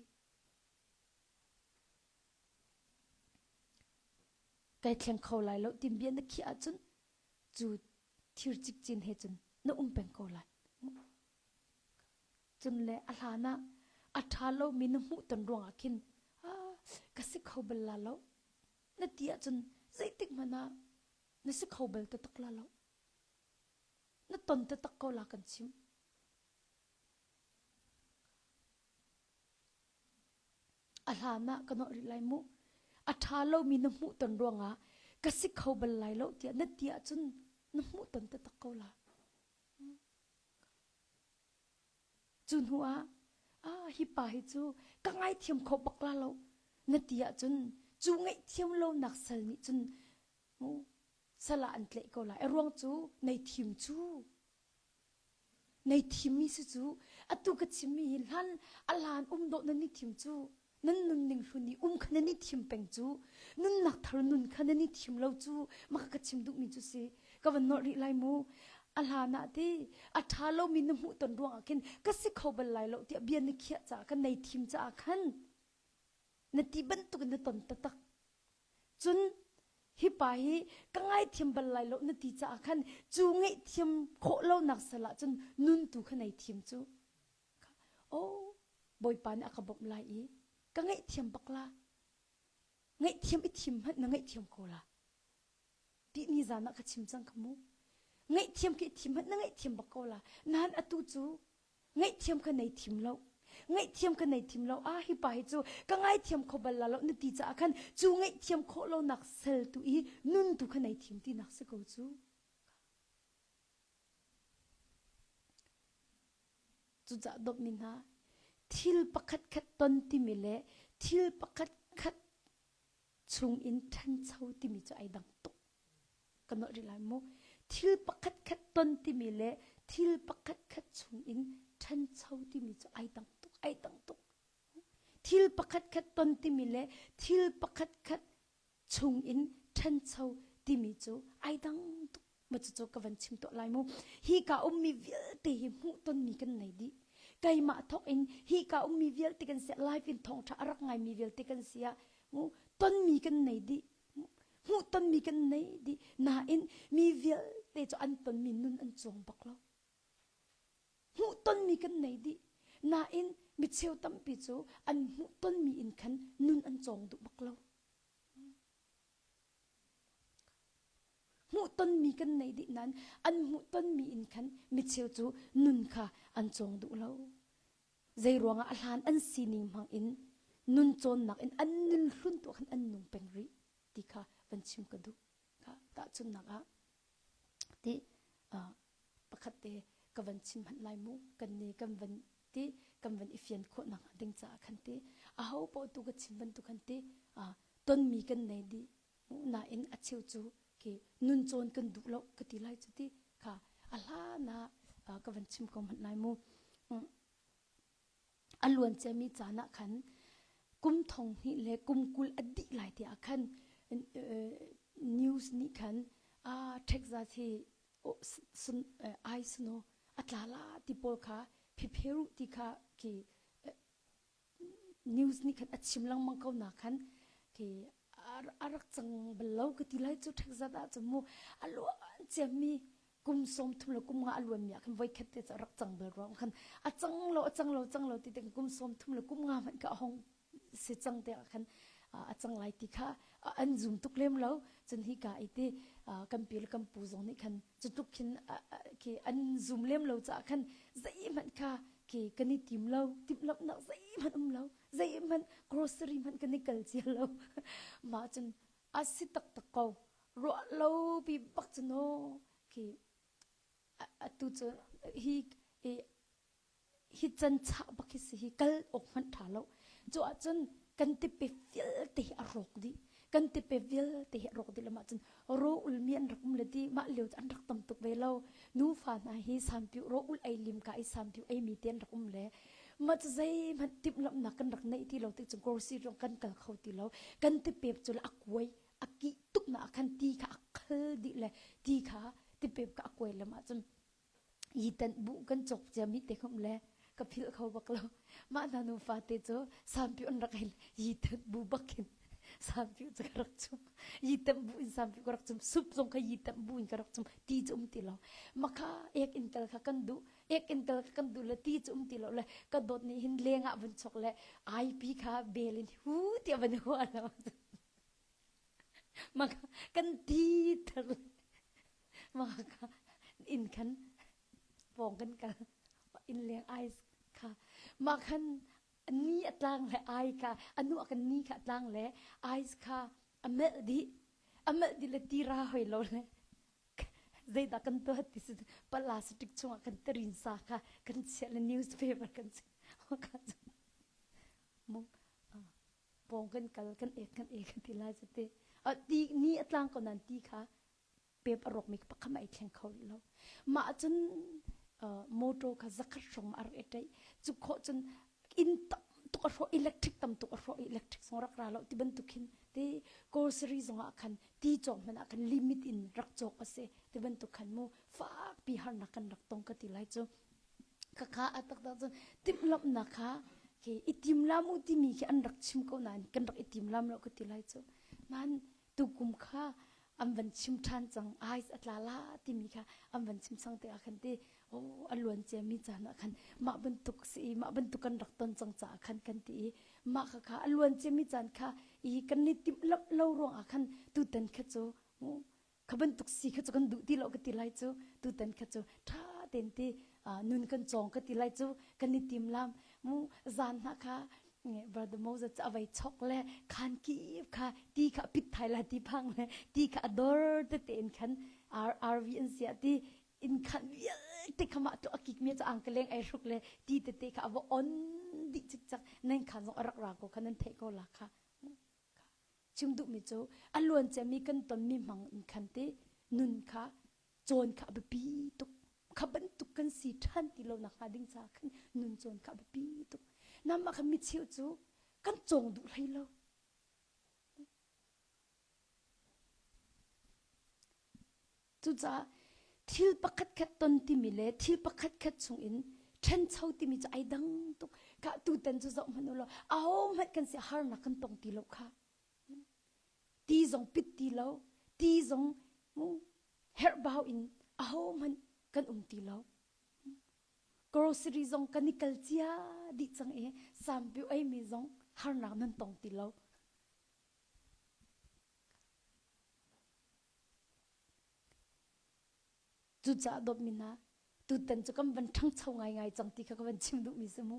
Kai thleng kho lai lo tin bia na khiah ahcun cu thir cikcin he cun na um peng ko lai. Cun le a hlan ah a ṭha lomi na hmuh ton ruangah khin ka si kho bal la lo na ti ahcun zeitik hmanh ah na si kho bal taktak la lo. Na ton taktak ko la kan chim. A hlan ah ka nawh rih lai mu. A ṭha lomi na hmuh ton ruangah ka si kho bal lai lo tiah na ti ahcun na hmuh ton taktak ko la. Cu hnu ah, ah hi pa hi cu ka ngaithiam kho bak la lo na ti ahcun cu ngaihthiam lonak sal nih cun mu sal ah an tlaih ko lai. A ruang cu nei thim cu Nei thimmi si cu atu ka chimmi hi hlan a hlan um dawh nan i thim cu nan nunning hlun i um kha nan i thim peng cu nunnak thar nun kha nan i thim lo cu maka ka chim duhmi cu si ka van nolh rih lai mu a hlan ah ti a ṭha lomi na hmuh ton ruangah khin ka si kho bal lai lo tiah bia na khiah caah ka nei thim caah khan na ti bantuk in na ton taktak Cun hi pa hi ka ngaithiam bal lai lo na ti caah khan cu ngaihthiam khawh lonak sal ah cun nun tu kha nei thim cu. Oh, Bawipa nih a ka bawmh lai i ka ngaihthiam bak la. Ngaihthiam i thim hmanh na ngaihthiam ko la. Ti ni zan ah ka chim cang ka mu. Ngaihthiam ka i thim hmanh na ngaihthiam bak ko la. Nain atu cu Ngaihthiam ka nei thim lo. Ngaihthiam ka nei thim lo. Ah hi pa hi cu ka ngaithiam kho bal la lo na ti caah khan cu ngaihthiam khawh lonak sel tu i nun tu kha nei thim tinak si ko cu. Cucaah dawtmi hna, thil pakhat khat ton timi le thil pakhat khat chung in ṭhancho timi cu ai dang tuk. Ka nolh rih lai mu. Thil pakhat khat ton timi le thil pakhat khat chung in ṭhancho timi cu ai dang tuk, ai dang tuk. Thil pakhat khat ton timi le thil pakhat khat chung in ṭhancho timi cu ai dang tuk. Ma cucu ka van chim tuah lai mu. Hi ka ummi vialte hi hmuh tonmi kan nei dih. Keimah thawk in hi ka ummi vialte kan si live in thawngṭha a rak ngaimi vialte kan si ah mu tonmi kan nei dih. Hmuh tonmi kan nei dih. Nain mi vialte cu an tonmi nun an cuang bak lo. Hmuh tonmi kan nei dih. Nain micheu tampi cu an hmuh tonmi in khan nun an cawng duh bak lo. Hmuhtonmi kan nei dih nain an hmuhtonmi in khan micheu cu nun kha an cawng duh lo. Zei ruangah a hlan an sining hmang in nun cawnnak in an nun hlun tuah khan an nung peng rih ti kha van chim ka duh. Kha tahchunhnak ah ti pakhat te ka van chim hmanh lai mu kan ni kan van ti kan van i fian khawh nak ding caah khan ti aho paoh tu ka chim bantuk khan ti tonmi kan nei dih nain a cheu cu khi nun cawn kan duh lo ka ti lai cu ti kha a hlan ah ka van chim ko hmanh lai mu a luan ciami caan ah khan kum thong hnih le kum 20 a dih lai ti ah khan news nih khan Texas hi ai snow a tla la ti pawl kha phipheru ti kha khi news nih khan a chim lengmang ko na khan khi a rak cang bal lo ka ti lai cu Texas ah cun mu a luan ciami. Kum 30 le kum nga a luan mi ah khan voikhat te cu a rak cang bal ruang khan a cang lo a cang lo cang lo ti te kum 30 le kum nga hmanh kha a hong si cang te ah khan a cang lai ti kha an zum tuk lem lo. Cun hi ka i ti kan pi le kan pu zong nih khan cu tluk khin khi an zum lem lo caah khan zeihmanh kha khi kan i tim lo timhlamhnak zeihmanh um lo zeihmanh grocery hmanh kan i kal cia lo mah cun a si taktak ko ruah lo pi bak cu no khi atu cu hi hi can chah bak hi si hi kal awk hmanh ṭha lo. Cu ahcun kan tipe vialte hi a rawk dih. Kan tipe vialte hi a rawk dih lam ahcun ro ulmi an rak um le ti mah lio cu an rak tam tuk ve lo. Nufa hna hi sampiu ro ul ei lim ka i sampiu ei mi te an rak um le mah cu zeihmanh timhlamhnak kan rak neih ti lo ti cu grocery zong kan kal kho ti lo. Kan tipep cu le a kuai a kih tuk na ah khan ti kha a khal dih le ti kha tipep kha a kuai lam ahcun Yitan bu kan cawk ciami te khum le ka philh kho bak lo. Mah hna nufa te cu sampiu an rak ei yitan bu bakin sampiu cu ka rak chum. Yitan bu in sampiu ka rak chum. Sup zong kha yitan bu in ka rak chum. Ti cu um ti lo. Makha ek in kal kha kan duh. Ek in kal kha kan duh le ti cu um ti lo le ka dawt nih hin leng ah vun chok le aipi kha bel in hu tiah van hua lo. Maka kan ti ter Mah kha inn khan pawng kan kal. Inn leng ice kha mah khan ni a tlang le ai kha a nu kan ni kha a tlang le ice kha a melh dih. A melh dih le tira hoi lo le zeidah kan tuah ti si plastic chungah kan tarin sa kha kan chiah le newspaper kan chiah. Mu pawng kan kal kan ek kan ek kan ti lai cu ti. Ti ni a tlang ko nan ti kha pep a rawkmi pakhat ai thleng kho rih lo. Mah cun motor kha zakhat hrawng a rak i ṭaih. Cu khawh cun inn tam tuk a hrawh, electric tam tuk a hrawh i electric zong rak ra lo ti bantuk khin ti grocery zong ah khan ti cawk hmanh ah khan limit in rak cawk a si ti bantuk khan mu fakpi harnak kan rak tong ka ti lai cu. Khakha a taktak cun timhlamhnak kha khi i timlam u timi khi an rak chim ko nain kan rak i timlam lo ka ti lai cu. Nain tukum kha an van chim ṭhan cang ice a tla la timi kha an van chim cang tikah khan ti oh a luan ciami caan ah khan mah bantuk si i mah bantuk kan rak ton cang caah khan kan ti i mah kha kha a luan ciami caan kha i kan i timhlamh lo ruangah khan tutan kha cu kha bantuk si kha cu kan duh ti lo ka ti lai cu tutan kha cu ṭha tein ti nun kan cawng ka ti lai cu kan i tim lam mu zan hna kha brother Moses cu a vei chok le khan kip kha ti kha pit thai la ti phang le ti kha a dor tete in khan RV an sia ti in khan vialte kha mah tu a kik mi cu ang ka leng ai hruk le ti tete kha a va on dih cikcak nan khan zong a rak ra ko kha nan theih ko la kha chim duhmi cu a luan ciami kan tonmi hmang in khan ti nun kha cawn kha a biapi tuk kha bantuk kan si ṭhan ti lo nak hnga ding caah khan nun cawn kha a biapi tuk namah khan micheu cu kan cawng duh hlei lo Cucaah thil pakhatkhat ton timi le thil pakhatkhat chungin ṭhancho timi cu ai dang tuk. Khah tutan cu zoh hmanh u law ahohmanh kan si harnak kan tong ti lo kha. Ti zong pit ti lo, ti zong herhbau in ahohmanh kan um ti lo. Grocery zong kan i kal cia dih cang i sampiu eimi zong harnak nan tong ti lo. Cucaah dawtmi hna, tutan cu kan van ṭhangcho ngaingai cang ti kha ka van chim duhmi si mu.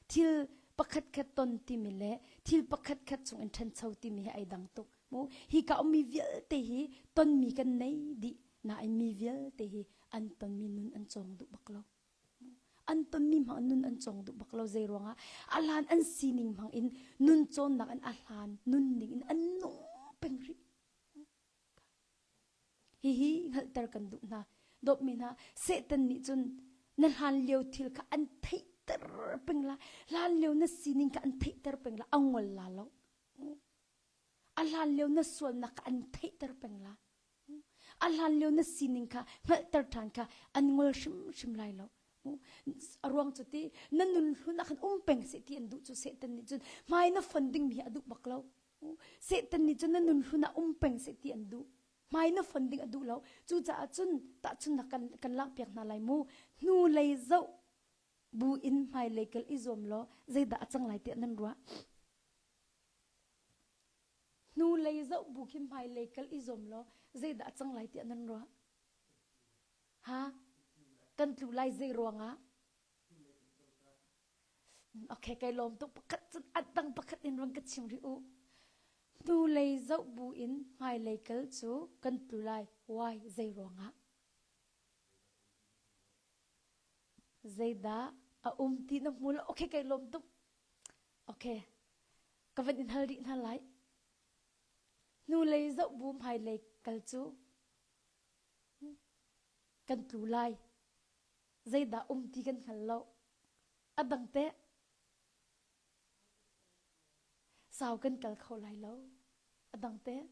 Thil pakhatkhat ton timi le thil pakhatkhat chung in ṭhancho timi hi ai dang tuk. Mu hika ummi vialte hi tonmi kan nei dih nain mi vialte hi an tonmi nun an cawng duh bak lo. An tonmi hmang nun an cawng duh bak lo zei ruangah a hlan an sining hmang in nun cawnnak in a hlan nunning in an nung peng rih. Hihi hngalhter kan duh hna. Dawtmi hna, Satan nih cun na hlan lio thil kha an theihter peng lai. Hlan lio na sining kha an theihter peng lai. A ngol la lo. A hlan lio na sualnak kha an theihter peng lai. A hlan lio na sining kha hngalhter ṭhan kha an ngol hrimhrim lai lo. A ruang cu ti na nun hlun ah khan um peng seh ti an duh cu Satan nih cun hmai na fon dingmi hi a duh bak lo. Satan nih cun na nun hlun ah um peng seh ti an duh. Hmai na fon ding a duh lo. Cucaah cun tahchunnak kan kan lakpiak hna lai mu. Hnulei zoh bu in hmailei kal i zuam law zeidah a cang lai tiah nan ruah? Hnulei zoh bu khin hmailei kal i zuam law zeidah a cang lai tiah nan ruah? Ha? Kan tlu lai zei ruangah? Okay, kai lawm tuk pakhat cun a dang pakhat in run ka chim rih u. Hnulei zoh bu in hmailei kal cu kan tlu lai. Why? Zei ruangah? Zeidah a um ti na hmu lo? Okay, kai lawm tuk. Okay. Ka van in hal rih hna lai. Hnulei zoh bu hmailei kal cu kan tlu lai. Zeidah um ti kan hngal lo. A dang teh sau kan kal kho lai lo. A dang teh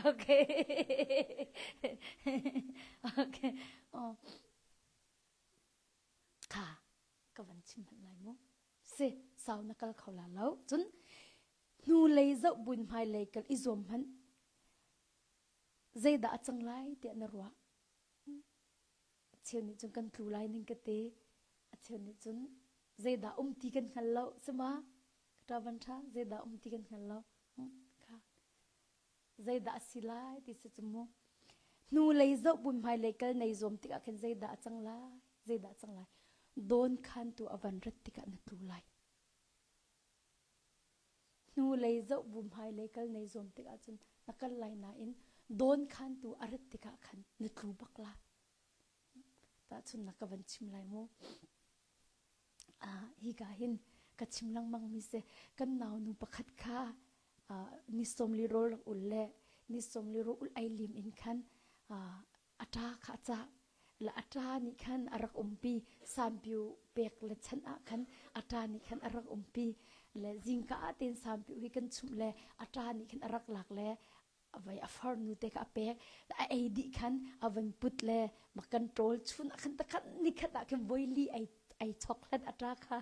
Okay. Okay. Oh. Kha ka van chim hmanh lai mu. Si sau na kal kho la lo. Cun hnulei zoh buin hmailei kal i zuam hmanh. Zeidah a cang lai tiah na ruah? A cheu nih cun kan tlu lai ning ka ti. A cheu nih cun zeidah um ti kan hngal lo. Sima ka ṭa van ṭha zeidah um ti kan hngal lo. Kha zeidah a si lai ti si cu mu. Hnulei zoh bun hmailei kal nei zuam tikah khin zeidah a cang lai? Zeidah a cang lai? Dawn khan tu a van rat tikah na tlu lai. Hnulei zoh bu hmailei kal nei zuam tikah cun na kal lai nain dawn khantu a rat tikah khan na tlu bak la. Tahchunnak ka van chim lai mu. Ah, hika hin ka chim lengmang mi si kan naunu pakhat kha ah, ni sawmli rawl rak ul le ni sawmli rawl ul ai lim in khan ah, a ṭa kha a cah la a ṭa nih khan a rak umpi sampiu pek le chan ah khan a ṭa nih khan a rak umpi le zingka ah ten sampiu hi kan chumh le a ṭa nih khan a rak lak le a vai a farnu te kha a pek a ei dih khan a van put le ma kan ṭawl chun ah khan takhan nikhat ah khin voili ei ai choklet a ṭa kha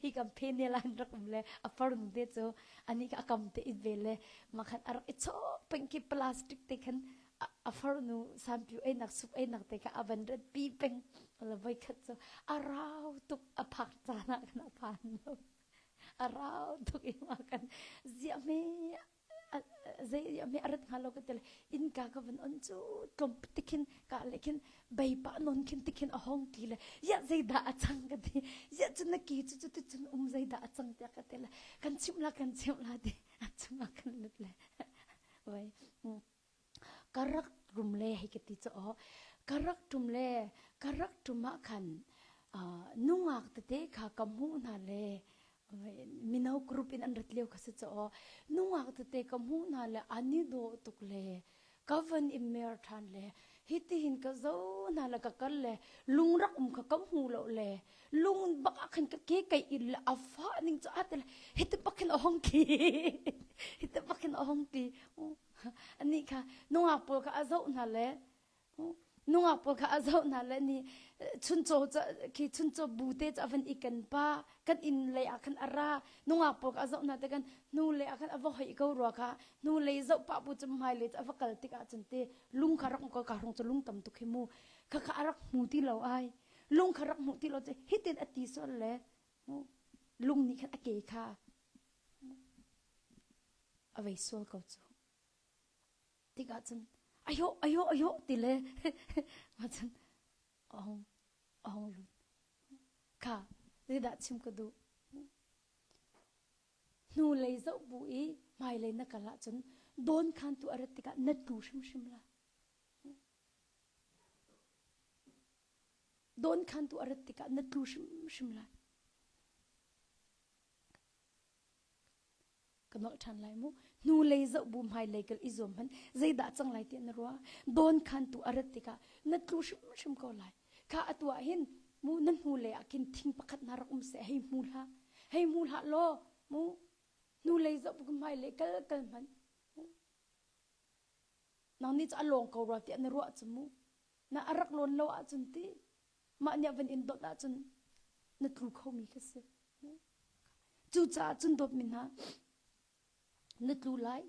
hi kam phenel an rak um le a farnu te cu ani kha a kam te it ve le ma khan a rak i chok peng khi plastic te khan a farnu sampiu einak sup einak te kha a van rat pi peng la voi khat cu a rau tuk a phak caan ah khan a phan lo a rau tuk i ma kan ziah me zei me a rat hnga lo ka ti le innka ka van on cu tlawm tikhin ka le khin bei pa non khin tikhin a hong ti le ya zeidah a cang ka ti ya cu na ki cu cu ti cun um zeidah a cang tiah ka ti le kan chimh la kan chimh la ti a chungah kan lut le vai Ka rak rum le hei ka ti caw ka rak ṭum le ka rak ṭum ah khan nungak tete kha ka hmuh hna le mino group in an rat lio kha si caw nungak tete ka hmuh hna le an i dawh tuk le ka van i mer ṭhan le hitihin ka zo hna le ka kal le lung rak um kha ka hmu lo le lung bak ah khan ka ke kai in le a fah ning cu a te le hiti bak khin a hong ki hiti bak khin a hong ti Anih kha nungak pawl kha a zoh hna le nungak pawl kha a zoh hna le ni chuncaw khi chuncaw bu te cu a van i kan pa kan inn lei ah khan a ra nungak pawl kha a zoh hna te kan hnu lei ah khan a va hoih ko rua kha hnu lei zoh pah bu cu hmai lei cu a va kal tik ah cun te lung kha rak ko ka rung cu lung tam tuk hi mu kha kha a rak hmu ti lo ai lung kha rak hmu ti lo cu hitin a ti sual le lung nih khan a ke kha a vei sual ko cu tikah cun ayo ayo ayo ti le ma cun a hung a hung lut kha zeidah chim ka duh hnu lei zoh bu i hmailei na kal ahcun dawn khan tu a rat tikah na tlu hrimhrim la dawn khan tu a rat tikah na tlu hrimhrim lai Ka nolh ṭhan lai mu. Hnulei zoh bu hmailei kal i zuam hmanh zeidah cang lai tiah na ruah. Dawn khantu a rat tikah na tlu hrimhrim ko lai. Kha atu ah hin mu na hnulei ah khin thing pakhat hna rak um seh hei hmu hlah. Hei hmu hlah law mu hnulei zoh bu hmailei kal kal hmanh. Nang nih cu a lawng ko rua tiah na ruah cu mu. Na a rak lawn lo ahcun ti mah nih a van in dawt ahcun na tlu khomi kha si. Cucaah cun dawtmi hna, na tlu lai.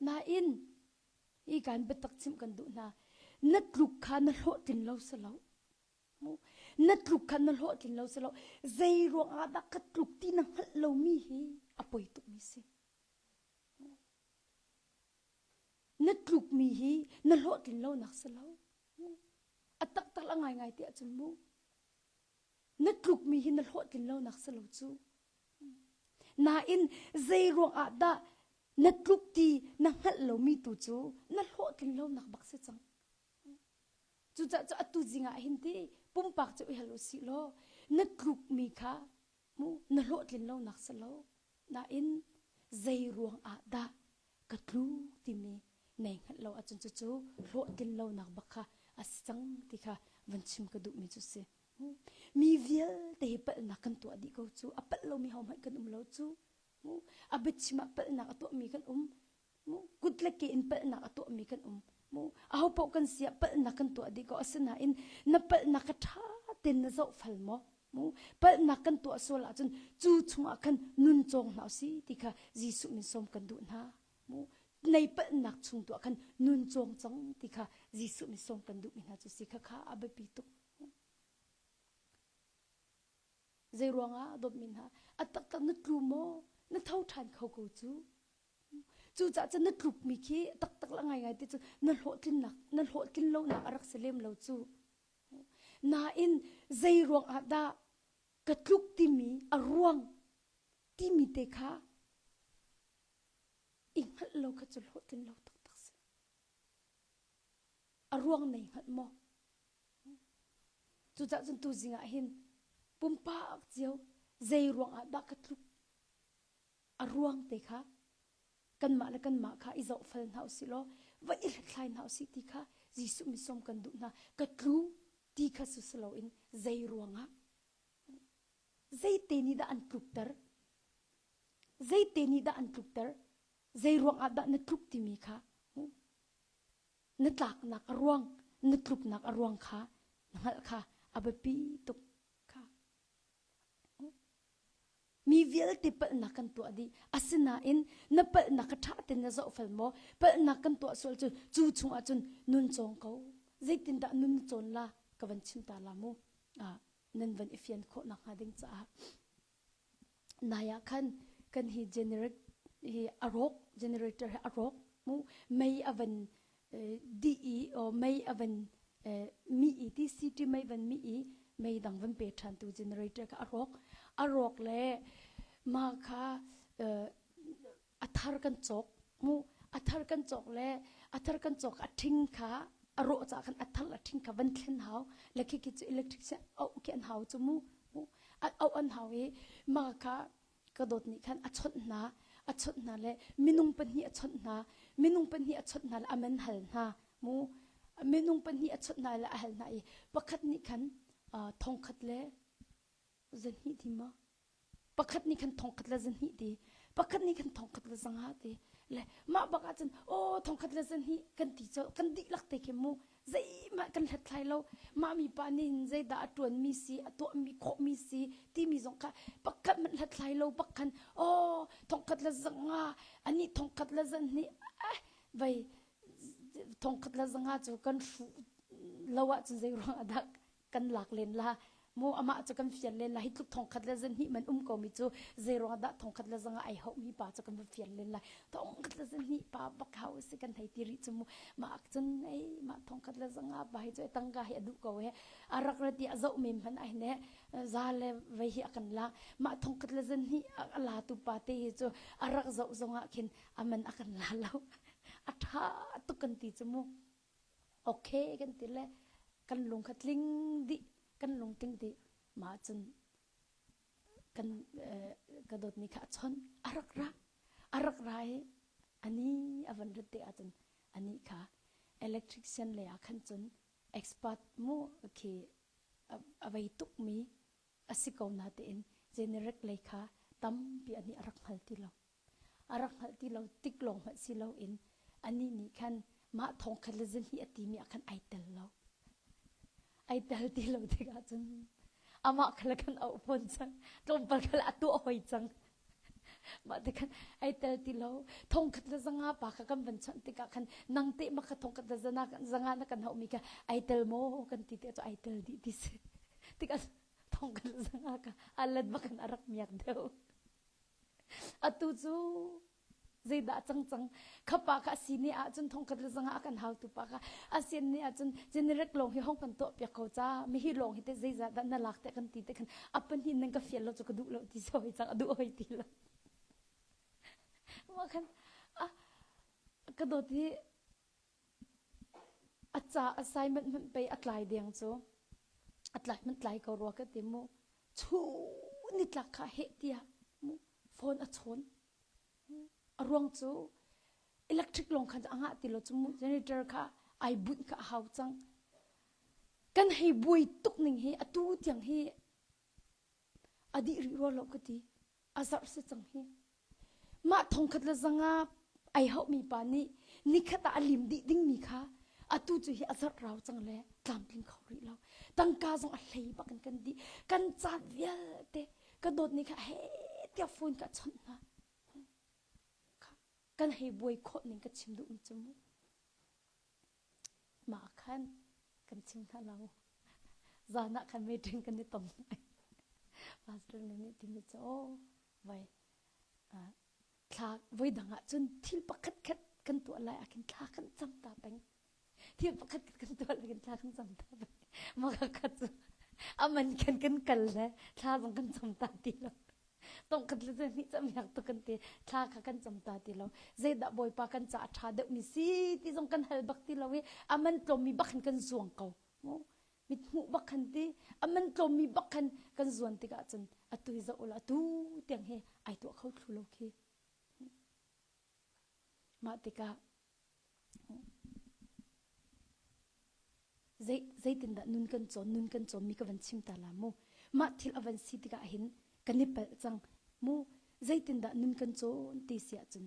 Nain, hi kan biatak chimh kan duh hna. Na tluk kha na hlawhtlin lo si lo. Na tluk kha na hlawhtlin lo si lo. Zei ruang ah dah ka tluk ti na hngalh lomi hi a poi tukmi si. Na tlukmi hi na hlawhtlin lonak si lo. A taktak a ngaingai ti ahcun mu. Na tlukmi hi na hlawhtlin lonak si lo cu. Nain zei ruang ah dah na tluk ti na hngalh lomi tu cu na hlawhtlin lonak bak si cang. Cucaah cu atu zing ah hin ti pumpak cu i hal usih law na tlukmi kha mu na hlawhtlin lonak si lo. Nain zei ruang ah dah ka tlu timi nei hngalh lo ahcun cucu hlawhtlin lonak bak kha a si cang ti kha van chim ka duhmi cu si. Mi vialte hi palhnak kan tuah dih ko cu. A palh lomi hohmanh kan um lo cu. A biachim ah palhnak a tuahmi kan um. Kut le ke in palhnak a tuahmi kan um. Aho paoh kan si ah palhnak kan tuah dih ko. Asinain na palhnak kha ṭha tein na zoh fal maw? Palhnak kan tuah sual ahcun cu chungah khan nun cawng hna usih ti kha Jesuh min sawm kan duh hna. Nei palhnak chung tuah khan nun cawng cang ti kha Jesuh min sawm kan duhmi hna cu si kha kha a biapi tuk. Zei ruangah dawtmi hna a taktak na tlu maw na tho ṭhan kho ko cu. Cucaah cun na tlukmi khi taktak la ngaingai ti cu na hlawhtlinnak na hlawhtlin lonak a rak si lem lo cu. Nain zei ruang ah dah ka tluk timi a ruang timi te kha i hngalh lo kha cu hlawhtlin lo taktak si. A ruang nei hngalh maw? Cucaah cun tuzing ah hin pumpak cio zei ruang ah dah ka tluk a ruang te kha kanmah le kanmah kha i zohfal hna usih law va i hlathlai hna usih ti kha Jesuh min sawm kan duh hna. Ka tlu ti kha su si loin zei ruangah zeite nih dah an tlukter zeite nih dah an tlukter zei ruangah dah na tluk timi kha na tlaknak a ruang na tluknak a ruang kha na hngalh kha a biapi tuk kha Mi vialte palhnak kan tuah dih. Asinain na palhnak kha ṭha tein na zoh fal maw? Palhnak kan tuah sual cun cu chungah cun nun cawng ko. Zeitindah nun na cawn la? Ka van chim ta la mu. Ah, nan van i fian khawh nakhnga ding caah. Nai ah khan kan hi generic hi a rawk, generator hi a rawk mu. Mei a van dih i mei a van mi i ti city mei van mi i mei dang van pe ṭhan tu generator kha a rawk a rawk le ma kha a thar kan cawk mu a thar kan cawk le a thar kan cawk a ṭhing kha a rawh ca khan a thar a ṭhing kha van thlen hau le khi khi cu electric auh khi an hau cu mu auh an hau i ma kha ka dawt nih khan a chawnh hna a chawnh hna le minung pahnih a chawnh hna minung pahnih a chawnh hna le a man hal hna mu minung pahnih a chawnh hna le a hal hna i pakhat nih khan thongkhat le zahnih ti ma pakhat nih khan thongkhat le zahnih ti pakhat nih khan thongkhat le zanga ti le mah bak ah cun aw thongkhat le zahnih kan ti colh kan dihlak te khi mu zeihmah kan hlathlai lo mah mi pa nih hin zeidah a ṭuanmi si a tuahmi khawhmi si timi zong kha pakhat hmanh hlathlai lo bak khan aw thongkhat le zanga anih thongkhat le zanhnih eh vei thongkhat le zanga cu kan hruh lo ahcun zei ruang ah dah kan lak len la mu amah cu kan fial len la hi tluk thongkhat le zanhnih man um ko mi cu zei ruang dah thongkhat le zanga ai hauh mi pa cu kan va fial len lai thongkhat le zanhnih pa bak hau si kan hei ti rih cu mu mah cun ei mah thongkhat le zanga pa hi cu tangka hi a duh ko he a rak ra ti a zoh mem hman ai ne za le vei hi a kan la mah thongkhat le zanhnih a la tu pa te hi cu a rak zoh zongah khin aman a kan la lo a tha tuk kan ti cu mu okay kan ti le kan lung kha tling dih kan lung tling dih mah cun kan ka dawtmi kha a chawnh a rak ra a rak ra i ani a van rat te ahcun ani kha electrician lei ah khan cun expert mu khi a vei tukmi a si ko na tein generic lei kha tampi ani a rak hngal ti lo A rak hngalh ti lo tik lawng hmanh si loin anih nih khan mah thongkhat le zahnih a timi ah khan ai tel lo. Ai tel ti lo tikah cun amah kha le kan auh fawn cang. Tlawmpal kha le a tuah hoi cang. Mah te khan ai tel ti lo. Thongkhat le zanga pa kha kan van chawnh tikah khan nang te ma kha thongkhat le zanga zanga na kan hauhmi kha ai tel maw kan ti te cu ai tel dih ti si. Tikah thongkhat le zanga kha alet bak in a rak miak deuh. Atu cu zeidah cang cang kha pa kha a si ni ahcun thongkhat le zanga a kan hautu pa kha a sin ni ahcun generic lawng hi hong kan tuah piak ko ca mi hi lawng hi te zeizah dah na lak te kan ti te khan a pahnih nan ka fial lo cu ka duh lo ti soi cang a duh hoi ti lo mah khan a ka dawt hi A ca assignment hmanh pei a tlai deng cu. A tlai hmanh tlai ko rua ka ti mu. Chu nitlak kha heh tiah mu phone a chawn. A ruang cu electric lawng khan a ngah ti lo cu mu generator kha ai bunh kha a hau cang. Kan hei buai tuk ning hi atu tiang hi a dih rih rua lo ka ti. A zarh si cang hi. Mah thongkhat le zanga ai hauhmi pa nih nikhat ah a lim dih dingmi kha atu cu hi a zarh rau cang le tlamtling kho rih lo. Tangka zong a hlei bak in kan dih. Kan caan vialte ka dawt ni kha he tiah phone ka chawnh hna. Kan hei buai khawh ning ka chim duhmi cu mu. Mah khan kan chim hna lo. Zan ah khan meeting kan i tong. Pastor nih timi cu aw vai thla voi dang ah cun thil pakhat khat kan tuah lai ah khin thla kan cam ta peng. Thil pakhat khat kan tuah lai khin thla kan cam ta peng. Mah khat cu aman khan kan kal le thla zong kan cam ta ti lo. Tongkhat le nih cam yak tu kan ti thla kha kan cam ta ti lo zeidah bawipa kan ca a ṭha deuhmi si ti zong kan hal bak ti lo i a man tlawmmi bak khan kan zuang ko mit hmuh bak khan ti a man tlawmmi bak khan kan zuan tikah cun atu hi zoh ula atu tiang hi ai tuah kho thlu lo khi mah tikah Zei, zeitindah nun kan cawn, nun kan cawnmi ka van chim ta la mu. Mah thil a van si tikah hin kan i palh cang. Mu, zeitindah nun kan cawn ti si ahcun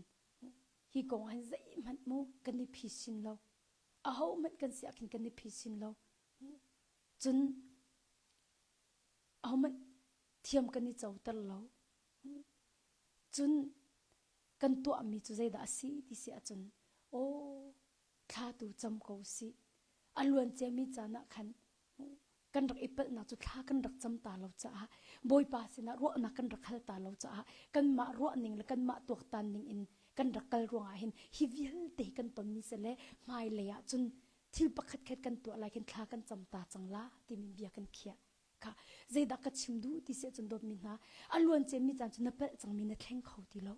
hi kong ah hin zeihmanh mu kan i phisin lo. Aho hmanh kan si ah khin kan i phisin lo. Cun ahohmanh thiam kan i coter lo. Cun kan tuahmi cu zeidah a si ti si ahcun aw thla tu cam ko sih a luan ciami caan ah khan kan rak i palhnak cu thla kan rak cam ta lo caah Bawipa sinah ruahnak kan rak hal ta lo caah kanmah ruahning le kanmah tuaktan ning in kan rak kal ruangah hin hi vialte hi kan tonmi si le hmailei ah cun thil pakhat khat kan tuah lai khin thla kan cam ta cang la timi bia kan khiah kha zeidah ka chim duh ti si ahcun dawtmi hna a luan ciami caan cu na palh cangmi na thleng kho ti lo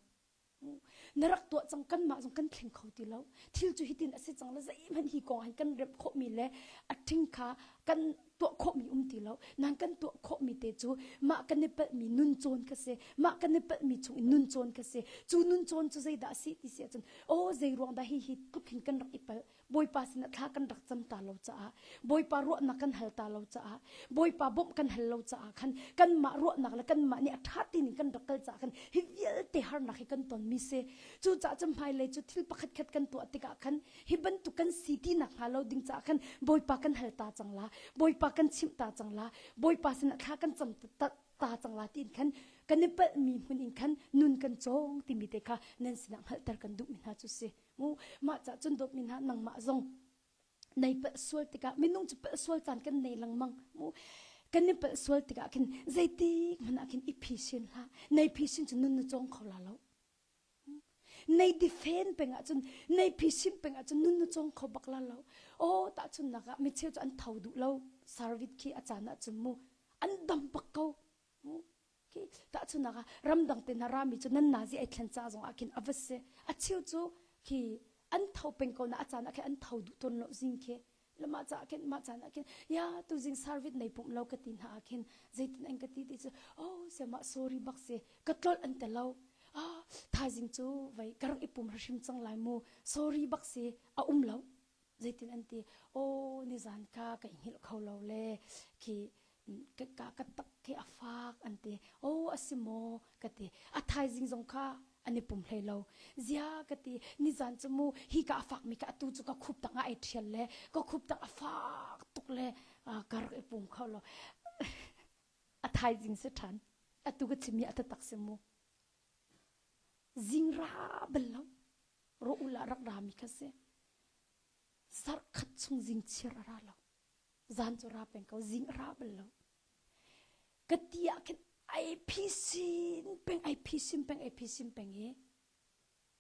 na rak tuah cang kanmah zong kan thleng kho ti lo thil cu hitin a si cang le zeihmanh hi kong hin kan remh khawhmi le a ṭhing kha kan tuah khawhmi um ti lo nan kan tuah khawhmi te cu mah kan i palhmi nun cawn kha si mah kan i palhmi chung in nun cawn kha si cu nun cawn cu zeidah a si ti si ahcun aw zei ruang dah hi hi tluk hin kan rak i palh Bawipa sinah thla kan rak cam ta lo caah Bawipa ruahnak kan hal ta lo caah Bawipa bawmh kan hal lo caah khan kanmah ruahnak le kanmah nih a ṭha ti ning kan rak kal caah khan hi vialte harnak hi kan tonmi si cucaah cu hmailei cu thil pakhat khat kan tuah tikah khan hi bantuk kan si ti nak hnga lo ding caah khan Bawipa kan hal ta cang la Bawipa kan chimh ta cang la Bawipa sinah thla kan cam ta cang la tiin khan kan i palhmi hmun in khan nun kan cawng timi te kha nan sinah hngalhter kan duhmi hna cu si Mu mah cah cun dawtmi hna nangmah zong nei palh sual tikah minung cu palh sual caan kan nei lengmang mu kan i palh sual tikah khin zeitik hmanh ah khin i phisin hlah nei phisin cu nun na cawng kho la lo nei difen peng ahcun nei phisin peng ahcun nun na cawng kho bak la lo aw tahchunnak ah micheu cu an tho duh lo service khi a caan ahcun mu an dam bak ko Tahchunhnak ah ramdang te hna rami cu nan nazi ai thlen ca zong ah khin a va si. A cheu cu khi an tho peng ko na a caan ah khin an tho duh tawn lo zing khi. Le mah ca khin mah caan ah khin ya tu zing service nei pumh lo ka ti hna ah khin zeitin an ka ti ti cu oh siamah sorry bak si ka tlolh an te lo. Ah thaizing cu vai ka rak i pum hrim cang lai mu sorry bak si a um lo. Zeitin an ti oh nizan kha ka i hngilh kho lo le khi ka ka tak khi a fak an ti oh a si maw ka ti a thaizing zong kha an i pum hlei lo zia ka ti nizan cu mu hi ka a fak mi ka atu cu ka khup tang ah ai thial le ka khup tang a fak tuk le ka rak i pum kho lo a thaizing si than atu ka chim mi a taktak si mu. Zing ra bal lo. Rawh ah rak rami kha si. Zarh khat chung zing chiar a ra lo. Zan cu ra peng ko, zing a ra bal lo. Ka ti ah khin ai phisin peng, ai phisin peng, ai phisin peng i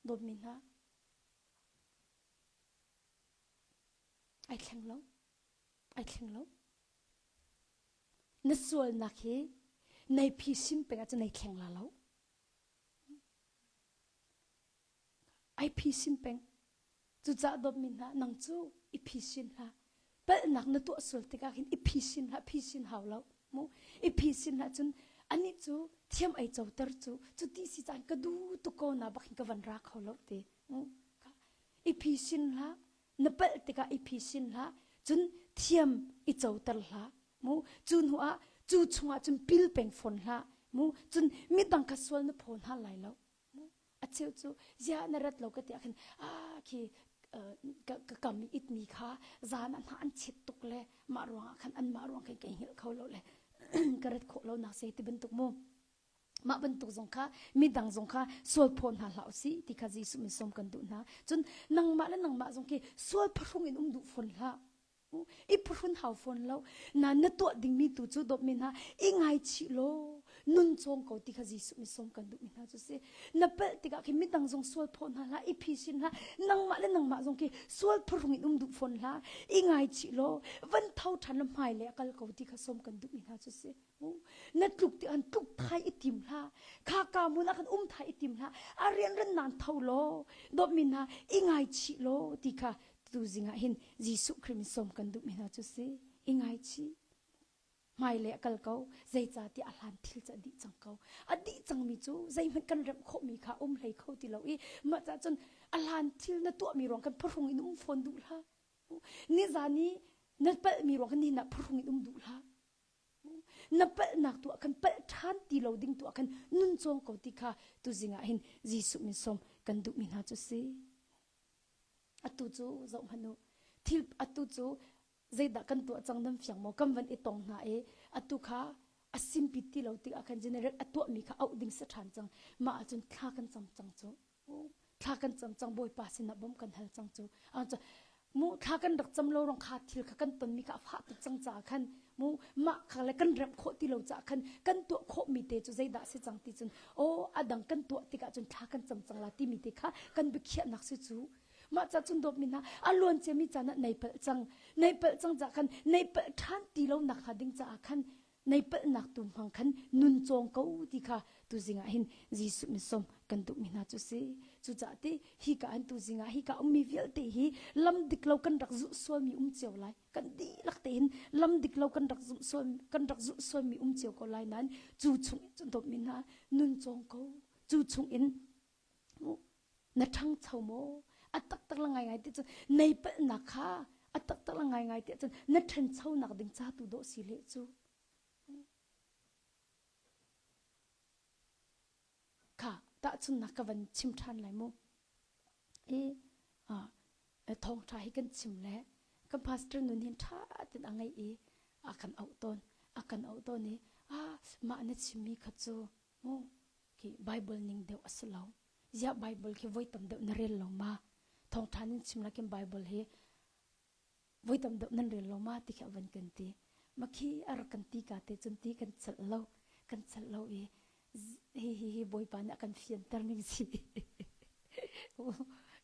dawtmi hna ai thleng lo. Ai thleng lo. Na sualnak hi nei phisin peng ahcun nei thleng la lo. Ai phisin peng. Cucaah dawtmi hna, nang cu i phisin hlah. Palhnak na tuah sual tikah hin i phisin hlah, phisin hau lo. Mu i phisin hlah cun anih cu thiam ai coter cu cu ti si caan ka du tuk ko na bak hin ka van ra kho lo te. Mu i phisin hlah. Na palh tikah i phisin hlah. Cun thiam i coter hlah. Mu cu hnu ah cu chungah cun pil peng fawn hlah. Mu cun midang kha sual na phaw hna lai lo. A cheu cu ziah na rat lo ka ti ah khin ah khi ka ka kam i itmi kha zan ah hna an chet tuk le mah ruangah khan anmah ruang khan kai hngilh kho lo le ka rat khawh lo nak se ti bantuk mu mah bantuk zong kha midang zong kha sual phaw hna hlah usih ti kha Jesuh min sawm kan duh hna cun nangmah le nangmah zong khi sual phahrung in um duh fawn hlah I phuhrun hau fawn lo. Na na tuah dingmi tu cu dawtmi hna i ngaichih law nun cawng ko ti kha Jesuh nih sawm kan duhmi hna cu si. Na palh tikah khi midang zong sual phaw hna hlah, i phisin hlah, nangmah le nangmah zong khi sual phuhrung in um duh fawn hlah. I ngaichih law van tho ṭhan law hmailei a kal ko ti kha sawm kan duhmi hna cu si. Na tluk ti an tluk thai i tim hlah. Kha ka mun ah khan um thai i tim hlah. A rianran nan tho law dawtmi hna i ngaichih law ti kha tuzing ah hin Jesuh Khrih min sawm kan duhmi hna cu si. I ngaichih. Hmailei a kal ko. Zeicahtiah a hlan thil cu a dih cang ko. A dih cangmi cu zeihmanh kan remh khawhmi kha um hlei kho ti lo i mah cah cun a hlan thil na tuahmi ruang kan phuhrung in um fawn duh hlah. Nizan i na palhmi ruang kan nihin ah phuhrung in um duh hlah. Na palhnak tu ah khan palh ṭhan ti lo ding tu ah khan nun cawng ko ti kha tuzing ah hin Jesuh min sawm kan duhmi hna cu si. Atu cu zoh hmanh u. Thil atu cu zeidah kan tuah cang nan fiang maw? Kan van i tong hna i atu kha a simpi ti lo tikah khan generate a tuahmi kha auh ding si ṭhan cang. Mah ahcun thla kan cam cang cu. Thla kan cam cang Bawipa sinah bawmh kan hal cang cu. Mu thla kan rak cam lo rong kha thil kha kan tonmi kha a fah tuk cang caah khan mu mah kha le kan remh khawh ti lo caah khan kan tuah khawhmi te cu zeidah si cang ti cun aw a dang kan tuah tikah cun thla kan cam cang la timi te kha kan biakhiahnak si cu mah ca cun dawtmi hna a luan ciami caan ah nei palh cang nei palh cang caah khan nei palh ṭhan ti lo nak hnga ding caah khan nei palhnak tu hmang khan nun cawng ko ti kha tuzing ah hin Jesuh min sawm kan duhmi hna cu si cucaah ti hi ka an tuzing ah hi ka ummi vialte hi lam dik lo kan rak zulh sualmi um cio lai kan dihlak tein lam dik lo kan rak zulh sual kan rak zulh sualmi um cio ko lai nain cu chung cun dawtmi hna nun cawng ko cu chung in na ṭhangcho maw a taktak la ngaingai ti cun nei palhnak kha a taktak la ngaingai ti cun na ṭhanchonak ding ca tu dawh si leh cu kha tahchunnak ka van chim ṭhan lai mu i thawngṭha hi kan chim le kan pastor nun hin ṭha ten a ngeih i a kan auh tawn a kan auh tawn i ah mah na chimmi kha cu mu khi Bible ning deuh a si lo. Ziah Bible khi voi tam deuh na rel lo ma? Thawngṭha nan chim lakin Bible hi voi tam deuh nan rel lo ma ti khi a van kan ti. Ma khi a rak kan ti ka te cun ti kan celh lo. Kan celh lo i hi hi hi Bawipa nih a kan fianter ning si.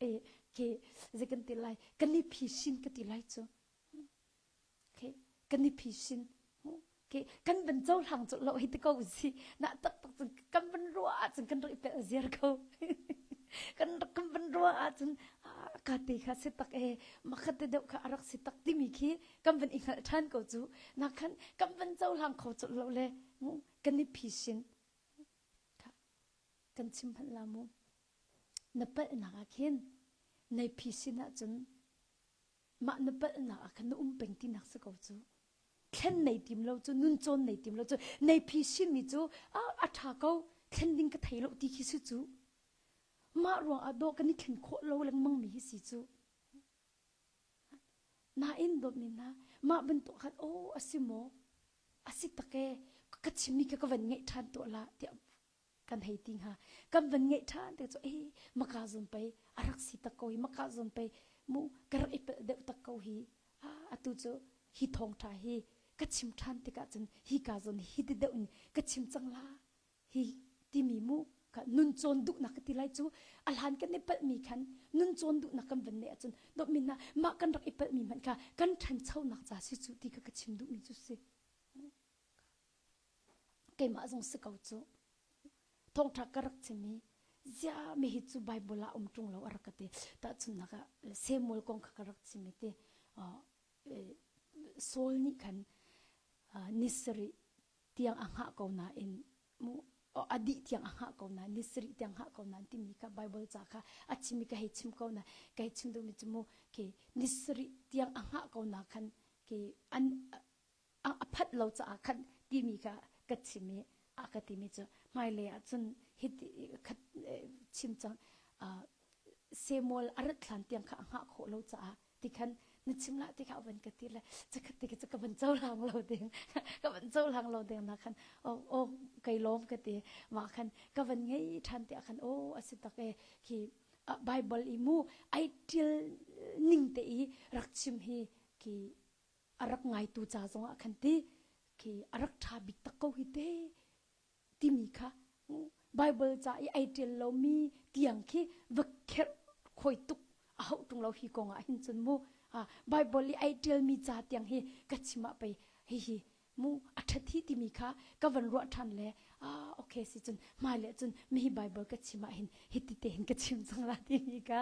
E khi zei kan ti lai kan i phisin ka ti lai cu. Okay. Kan i phisin. Okay. Kan van cohlang cu lo hi ti ko si. Na tak tak cun kan van ruah ahcun kan rak i pel ziar ko. kan rak kan van ruah ahcun ka te kha si tak e makhat te deuh kha a rak si tak timi khi kan van i hngalh ṭhan ko cu. Na khan kan van cohlang kho cu lo le mu kan i phisin. Kan chim hmanh la mu. Na palhnak ah khin nei phisin ahcun mah na palhnak ah khan na um peng tinak si ko cu thlen nei tim lo cu nun cawn nei tim lo cu nei phisinmi cu a ṭha ko thlen ding ka thei lo ti khi si cu mah ruang ah dawh kan i thlen khawh lo lengmang mi hi si cu nain dawtmi hna mah bantuk khan aw a si maw a si tak e ka chimmi kha ka van ngaih ṭhan tuah la tiah. Kan hei ti hnga. Kan van ngeih ṭhan te cu eh maka zawn pei a rak si tak ko hi maka zawn pei mu ka rak i pelh deuh tak ko hi. Ah atu cu hi thawngṭha hi ka chim ṭhan tikah cun hi ka zawn hi ti deuh in ka chim cang la hi timi mu ka nun cawn duhnak ka ti lai cu a hlan kan i palhmi khan nun cawn duhnak kan van neih ahcun dawtmi hna mah kan rak i palhmi hmanh kha kan ṭhanchonak ca si cu ti kha ka chim duhmi cu si keimah zong si ko cu thawngṭha ka rak chim i zia mi hi cu Bible ah um ṭung lo a rak ka ti tahchunhnak ah Samuel kong kha ka rak chim i ti Saul nih khan ni sarih tiang a hngah ko nain mu a dih tiang a hngah ko nain ni sarih tiang hngah ko nain timi kha Bible ca kha a chim i ka hei chim ko na ka hei chim duhmi cu mu khi ni sarih tiang a hngah ko na khan khi an a phanh lo caah khan timi kha ka chim i a ka timi cu hmailei ah cun hiti khat chim cang Samuel a rat hlan tiang kha a hngah khawh lo caah ti khan na chim la ti kha van ka ti le chakhat ti ka van cohlang lo ding ka van cohlang lo ding na khan o o kai lawm ka ti ma khan ka van ngei than ti khan o asi tak e khi bible i mu ai til ning te i rak chim hi ki a rak ngaitu ca zong ah khan ti khi a rak ṭha bik tak ko hi te timi kha Bible ca i ai ṭial lomi tiang khi va kherh khoi tuk a hauh ṭung lo hi kong ah hin cun mu Bible i ai ṭialmi ca tiang hi ka chim ah pei hihi mu a ṭhat hi timi kha ka van ruah ṭhan le ah okay si cun hmai le cun mi hi Bible ka chim ah hin hiti te hin ka chim cang la timi kha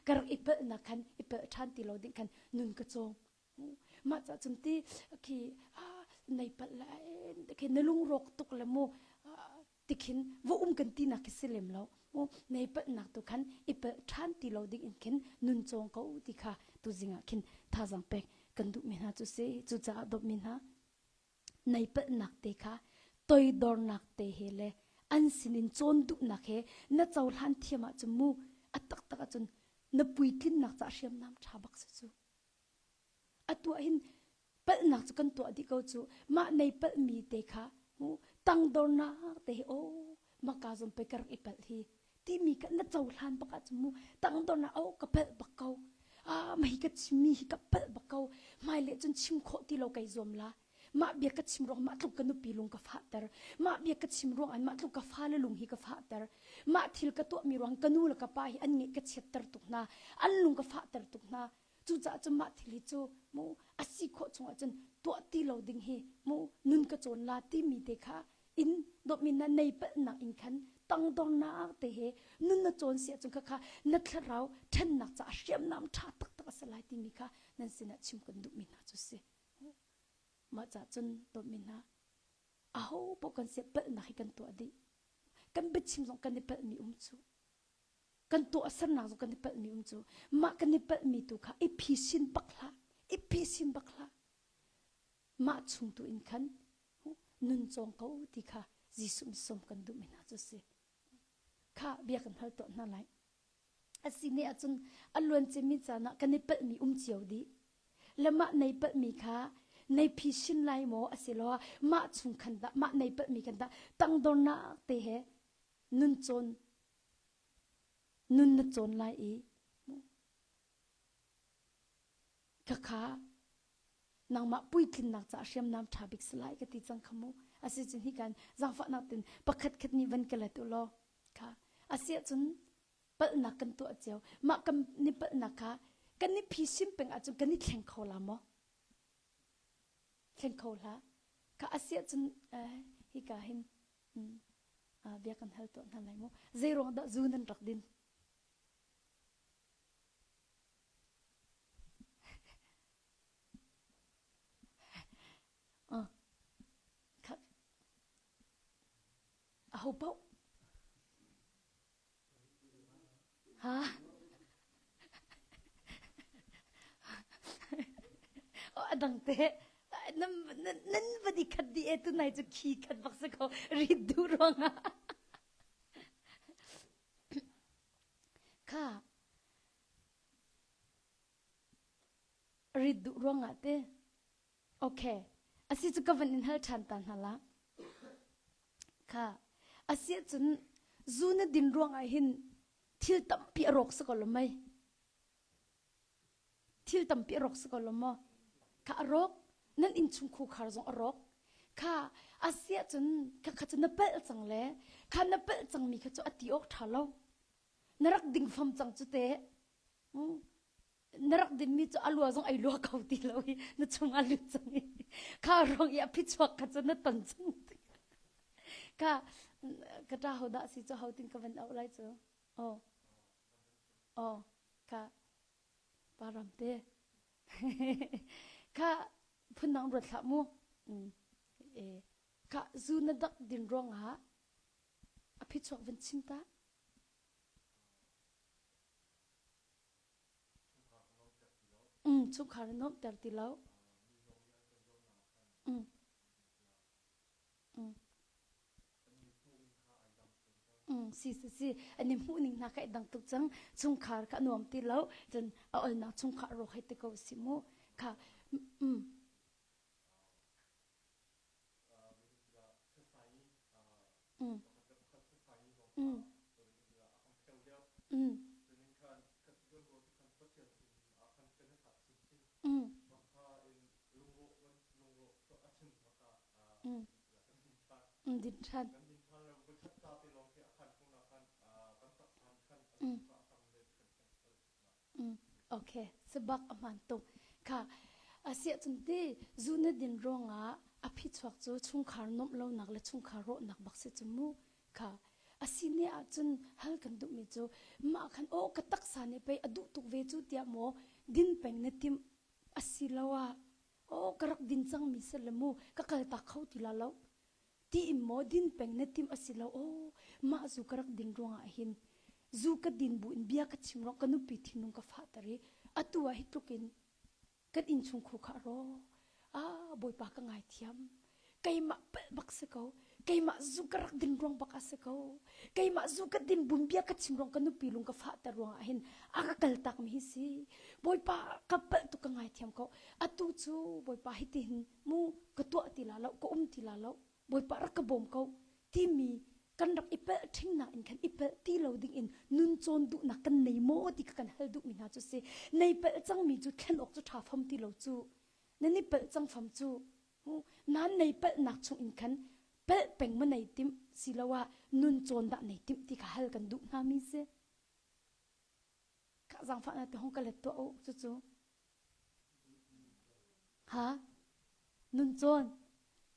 ka rak i pelhnak khan i pelh ṭhan ti lo ding khan nun ka cawng Mah ca cun ti khi nei palh le khi na lungrawk tuk le mu tikhin va um kan ti nak khi si lem lo mu nei palh nak tu khan i palh ṭhan ti lo ding in khin nun cawng ko ti kha tu zing ah khin thazang pek kan duh mi hna cu si cucaah dawt mi hna nei palhnak te kha toidornak te he le an sinin cawn duhnak he na cohlan thiam ahcun mu a taktak ahcun na puitlinnak ca hriamnam ṭha bak si cu A tuah hin palhnak cu kan tuah dih ko cu. Mah nei palhmi te kha mu tangdornak te hi aw maka zong pei ka rak i palh hi timi kha na cohlan bak ahcun mu tangdornak oh ka palh bak ko. Ah mah hi ka chimmi hi ka palh bak ko. Hmailei cun chim khawh ti lo kai zuam la. Mah bia ka chim ruang mah tluk ka nupi lung ka fahter. Mah bia ka chim ruang an mah tluk ka fale lung hi ka fahter. Mah thil ka tuahmi ruang ka nu le ka pa hi an ngeih ka chiatter tuk hna. An lung ka fahter tuk hna. Cucaah cun mah thil hi cu mu a si khawh chung ahcun tuah ti lo ding hi mu nun ka cawn la timi te kha in dawtmi na nei palhnak in khan tangdornak te he nun na cawn si ahcun khakha na thlarau ṭhennak caah hriamnam ṭha taktak a si lai timi kha nan sinah chim kan duhmi hna cu si. Mah caah cun dawtmi hna aho paoh kan siah palhnak hi kan tuah dih. Kan biachim zong kan i palhmi um cu. Kan tuahsernak zong kan i palhmi um cu. Mah kan i palhmi tu kha i phisin bak hlah. I phisin bak hlah. Mah chung tu in khan nun cawng ko ti kha Jesuh nih sawm kan duhmi hna cu si. Kha bia kan hal tuah hna lai. A si ne ahcun a luan cimi caan ah kan i palhmi um cio dih. Le mah nei palhmi kha nei phisin lai maw asiloah mah chung khan dah mah nei palhmi khan dah tangdornak te he nun cawn nun na cawn lai i khakha nangmah puitlinnak caah hriamnam ṭha bik si lai ka ti cang kha mu asicun hi kan zaangfahnak tin pakhat khat nih van ka let u law kha asiahcun palhnak kan tuah cio mah kan ni palhnak kha kan i phisin peng ahcun kan i thleng kho la maw thleng kho hlah kha asiahcun hika hin bia kan hal tuah hna lai mu zei ruang dah zu nan rak din Aho paoh? Ha? A dang te nan nan va di khat di e tunai cu khi khat bak si ko rit duh ruangah. Kha rit duh ruangah te okay asi cu ka van in hal ṭhan ta hna la kha. Asiahcun zu na din ruangah hin thil tampi a rawk si ko lo mei? Thil tampi a rawk si ko lo maw? Kha a rawk. Nan innchung khukhar zong a rawk. Kha asiahcun kha kha cu na palh cang le kha na palh cangmi kha cu a ti awk ṭha lo. Na rak ding fam cang cu teh. Na rak dinmi cu a lua zong ai lua ko ti lo i na chungah lut cang i kha ruang i a phichuak kha cu na ton cang. Ka ka ṭa ho dah si cu ho tin ka van auh lai cu. Oh. Oh, ka pa ram te. Kha phundang ruat hlah mu. Mm. E, ka zu na dak din ruangah a phichuak van chim ta. Mm, chungkhar na nuamhter ti lo. Mm. Mm. Mm, si si si an i hmuh ning hna kha i dang tuk cang chungkhar kha a nuam ti lo cun a olnak chungkhar rawk hei ti ko si mu kha mm. Mm. Mm. Mm. Mm. Mm. Mm, din ṭhan. Mm. Mm. Okay, sabak a hmaan tuk. Kha asiah cun ti zu na din ruangah a phichuak cu chungkhar nuamh lonak le chungkhar rawhnak bak si cu mu. Kha asi ne ahcun hal kan duhmi cu mah khan aw ka taksa nih pei a duh tuk ve cu tiah maw din peng na timh asiloah aw ka rak din cangmi si le mu ka kaltak kho ti la lo ti in maw din peng na timh asi lo aw mah zu ka rak din ruangah hin zu ka din bu in bia ka chim ruang ka nupi thinlung ka fahter i atu ah hi tluk in kan innchungkhur kha a rawk. Ah, Bawipa ka ngaithiam. Keimah palh bak si ko. Keimah zu ka rak din ruang bak a si ko. Keimah zu ka din bun bia ka chim ruang ka nupi lung ka fahter ruangah hin a ka kaltak mi hi si. Bawipa ka palh tuk ka ngaithiam ko. Atu cu Bawipa hitihin mu ka tuah ti la lo, ka um ti la lo. Bawipa rak ka bawm ko timi kan rak i pelh ṭhingnak in khan i pelh ti lo ding in nun cawn duhnak kan nei maw ti kha kan hal duhmi hna cu si. Nei pelh cangmi cu thlen awk cu ṭha fam ti lo cu. Nan i pelh cang fam cu. Nan nei pelhnak chung in khan pelh peng ma nei timh siloah nun cawn dah nei timh ti kha hal kan duh hna mi si. Ka zaangfahnak te hong ka let tuah u cucu. Ha? Nun cawn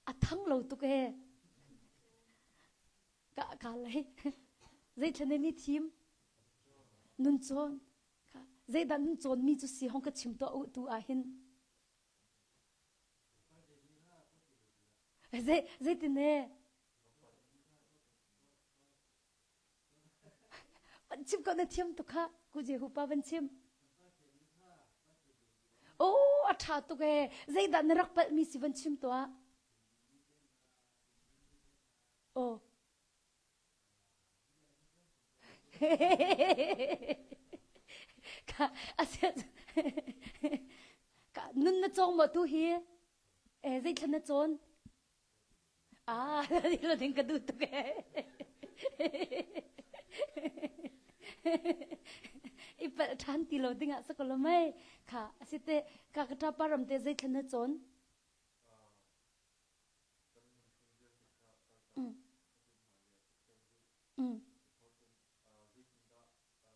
a thang lo tuk ee. Ka ka lei. Zeithlan in i thim? Nun cawn. Zeidah nun cawn mi cu si hong ka chim tuah u tu ah hin. Zei zeitin e? Van chim ko na thiam tuk kha ku Jehu pa van chim. Oh, a ṭha tuk ee. Zeidah na rak palhmi si van chim tuah. Oh. Ka asia ka nun na cawng maw tu hi? Eh zeithla na cawn? Ah, lo ding ka duh tuk ee. I palh ṭhan ti lo ding ah sa ko lo mei. Kha asite ka ka ṭapa ram te zeithla na cawn? Mm. Mm.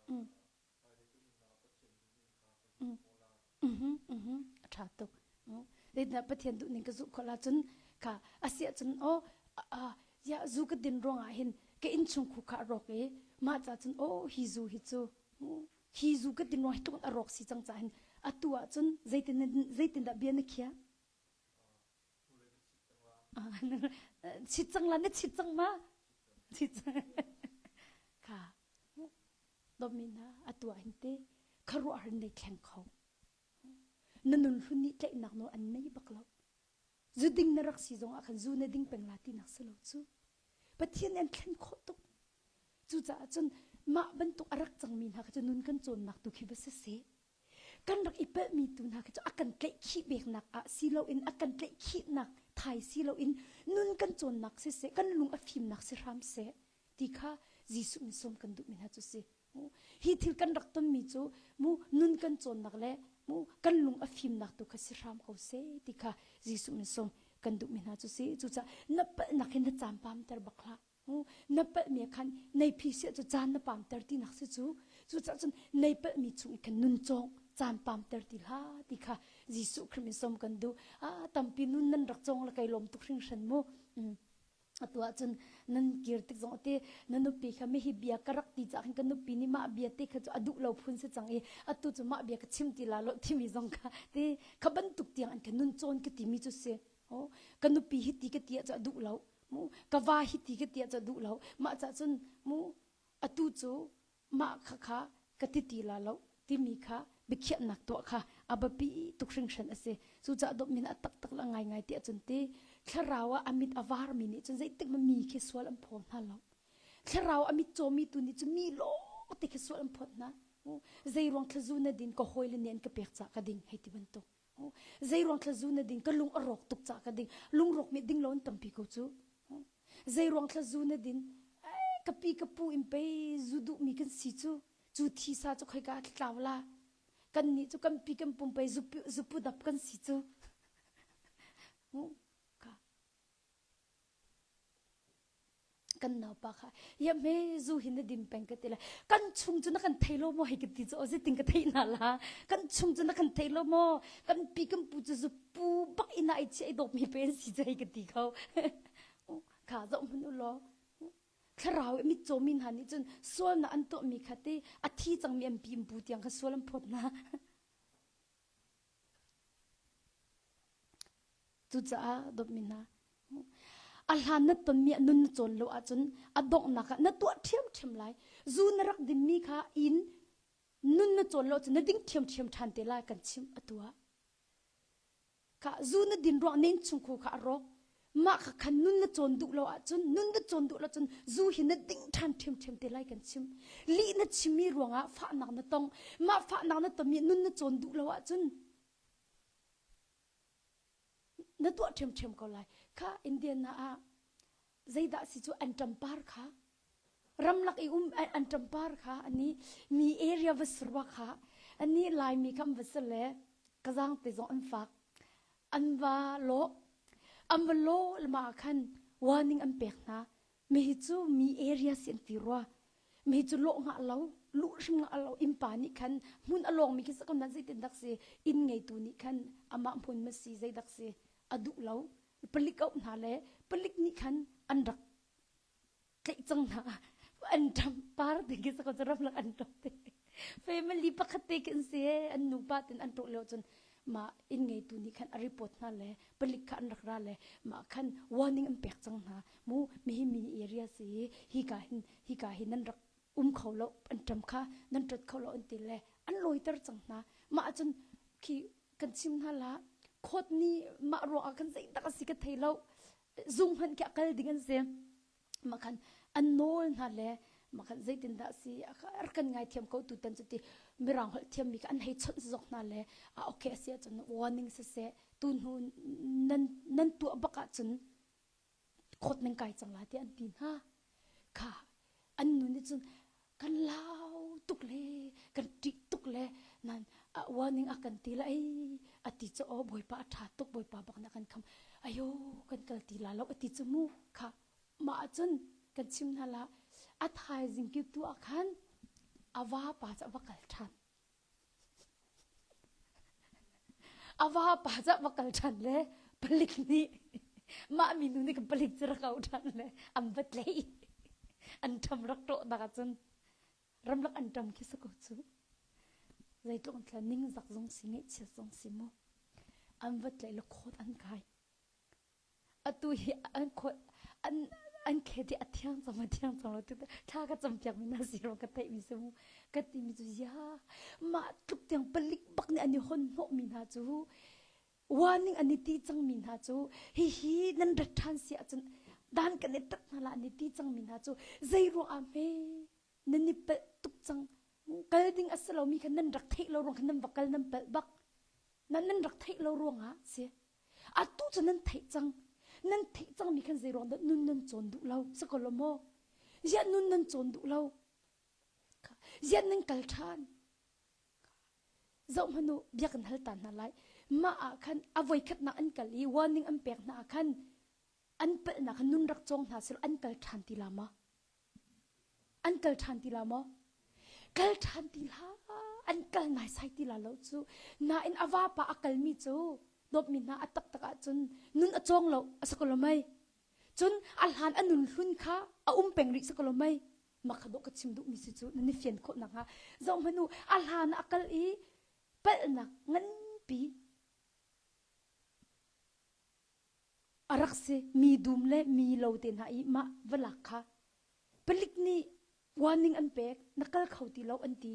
Mm. A ṭha tuk. Zeitindah Pathian duhning ka zulh khawh la cun kha a si ahcun aw ya zu ka din ruangah hin ka innchung khu kha a rawk i mah ca cun aw hi zu hi cu hi zu ka din ruang hi tluk in a rawk si cang caah hin atu ah cun zeitin zeitindah bia na khiah? Chit cang la na chit cang ma? Chit cang. Kha dawtmi hna atu ah hin te khuaruahhar nei thleng kho. Na nun hlun nih tlaihnak nawl an nei bak lo. Zu ding na rak si zong ah khan zu na ding peng la tinak si lo cu. Pathian nih an thlen khawh tuk. Cucaah cun mah bantuk a rak cangmi hna kha cu nun kan cawnnak tu khi va si seh. Kan rak i palhmi tu hna khi cu a kan tlaihkhih beknak ah si loin a kan tlaihkhihnak thai si loin nun kan cawnnak siseh, kan lung a fimnak si hram seh. ti kha Jesuh min sawm kan duhmi hna cu si. Hi thil kan rak tonmi cu mu nun kan cawnnak le mu kan lung a fimnak tu kha si hram ko seh ti kha Jesuh min sawm kan duhmi hna cu si. Cucaah na palhnak hi na caan pamter bak hlah. Na palhmi ah khan nei phi siah cu caan na pamter tinak si cu. Cucaah cun nei palhmi chung i khan nun cawng caan pamter ti hlah ti kha Jesuh Khrih min sawm kan duh. Ah tampi nun nan rak cawng le kai lawm tuk hringhran mu. Atu ahcun nan kir tik zong te na nupi kha mi hi bia ka rak ti cah khan ka nupi nih mah bia te kha cu a duh lo phun si cang i atu cu mah bia ka chim ti la lo timi zong kha te kha bantuk tiang an ka nun cawn ka timi cu si. Oh, ka nupi hi ti ka ti ah cu a duh lo. Mu ka va hi ti ka ti ah cu a duh lo. Mah cah cun mu atu cu mah kha kha ka ti ti la lo timi kha biakhiahnak tuah kha a biapi tuk hringhran a si. Cucaah dawtmin a taktak le a ngaingai ti ahcun ti thlarau ah a mit a varmi nih cun zeitik hmanh mi khi sual an phaw hna lo. Thlarau a mit cawmi tu nih cun mi lawng te khi sual an phawt hna. Zei ruang thlazu na din ka hawile nih an ka pek cah ka ding hei ti bantuk. Zei ruang thlazu na din ka lung a rawk tuk cah ka ding. Lungrawk mi ding lo an tampi ko cu. Zei ruang thlazu na din ka pi ka pu in pei zu duh mi kan si cu. Cu thisa cu khoika ah tlau la. Kan nih cu kan pi kan pum pei zupu dap kan si cu. Ka kan naupa kha ya me zu hi na dim peng ka ti le kan chung cu na kan thei lo maw hei ka ti cu o zeitin ka theih na la kan chung cu na kan thei lo maw kan pi kan pu cu zu pu bak ina ai chi ai dawp mi pe an si cu hei ka ti kho kha zoh hmun u law thlarau i mitcaw mi hna nih cun sualnak an tuahmi kha te a thi cangmi an pi an pu tiang kha sual an phawt hna Cucaah dawtmi hna, a hlan na tonmi ah nun na cawn lo ahcun a donghnak ah na tuah ṭhiamṭhiam lai. Zu na rak dinmi kha in nun na cawn lo ahcun na ding ṭhiamṭhiam ṭhan te lai kan chimh atu ah. Kha zu na din ruang na innchungkhur kha a rawk. Mah kha khan nun na cawn duh lo ahcun nun na cawn duh lo cun zu hi na ding ṭhan ṭhiamṭhiam te lai kan chim. Lih na chimmi ruangah fahnak na tong. Mah fahnak na tonmi nun na cawn duh lo ahcun na tuah ṭhiamṭhiam ko lai. Kha Indiana ah zeidah si cu an ṭampar kha ramlak i um an ṭampar kha ani mi area va surwa kha ani Laimi kha an va si le kazang te zong an fak an va lawh an va lawh lama ah khan warning an pek hna mi hi cu mi area si an ti rua mi cu lawh ngah lo luh hrim ngah lo innpa nih khan hmun a lawngmi khi sakam nan zeitin dak si inn ngeitu nih khan amah hmun ma si zei dak si a duh lo palik auh hna le palik nih khan an rak tlaih cang hna an ṭam par te khi sakam cu ramlak an ṭam te family pakhat te khi an si an nupa tin an ṭawh lio cun mah inn ngeitu nih khan a report hna le palik kha an rak ra le mah khan warning an pek cang hna mu mihi mi area si hi ka hin hi ka hi nan rak um kho lo an ṭam kha nan ṭot kho lo an ti le an lawiter cang hna mah cun khi kan chim hna la khawt ni mah ruang ah khan zei tak a si ka thei lo zung hmanh khi a kal ding an si mah khan an nawl hna le mah khan zeitindah si a kan ngaithiam ko tutan cu ti mirang holh thiammi kha an hei chawnh zok hna le a okay a si ahcun warning siseh tu hnu nan nan tuah bak ahcun khawt nan kai cang la tiah an ti hna kha an nu nih cun kan lau tuk le kan ṭih tuk le nan warning a kan ti la ei a ti cu aw bawipa a ṭha tuk bawipa bak na kan kham ayo kan kal ti la lo a ti cu mu kha mah ahcun kan chim hna la a thaizing kip tu ah khan a vapa cu a va kal ṭhan A vapa cu va kal ṭhan le palik nih mah minu nih kan palik cu rak auh ṭhan le an va tlaih. An ṭam rak ṭawh nak ahcun ramlak an ṭam khi si ko cu. Zeitluk an thla ningzak zong si ngaihchiat zong si mu. An va tlaih le khawt an kai. Atu hi an khawt an an khet i a thiang cang a thiang cang lo ti thla ka campiak mi na si ro ka theih mi si mu ka ti mi cu ya mah tluk tiang palik bak nih an i hon hnawh mi hna cu warning an i ti cang mi hna cu hihi nan rat ṭhan si ahcun dan kan i tat hna la an i ti cang mi hna cu zei ruang ah hme nan i palh tuk cang kal ding a si lomi kha nan rak theih lo ruang khan nan va kal nan palh bak nan nan rak theih lo ruangah si Atu cu nan theih cang. Nan theih cangmi khan zei ruang dah nun nan cawn duh lo? Si ko lo maw? Ziah nun nan cawn duh lo? Ziah nan kal ṭhan? Zoh hmanh u, bia kan hal ta hna lai. Mah ah khan a voikhatnak an kal i warning an pek hna ah khan an palhnak kha nun rak cawng hna selaw an kal ṭhan ti la maw? An kal ṭhan ti la maw? Kal ṭhan ti hlah. An kal naisai ti la lo cu. Nain a vapa a kalmi cu dawtmi hna a taktak ahcun nun a cawng lo a si ko lo mei? Cun a hlan a nun hlun kha a um peng rih si ko lo mei? Mah kha dawh ka chim duhmi si cu nan i fian khawh nakhnga zoh hmanh u a hlan a kal i palhnak nganpi a rak si mi dum le mi lo te hna i mah va lak kha palik nih warning an pek na kal kho ti lo an ti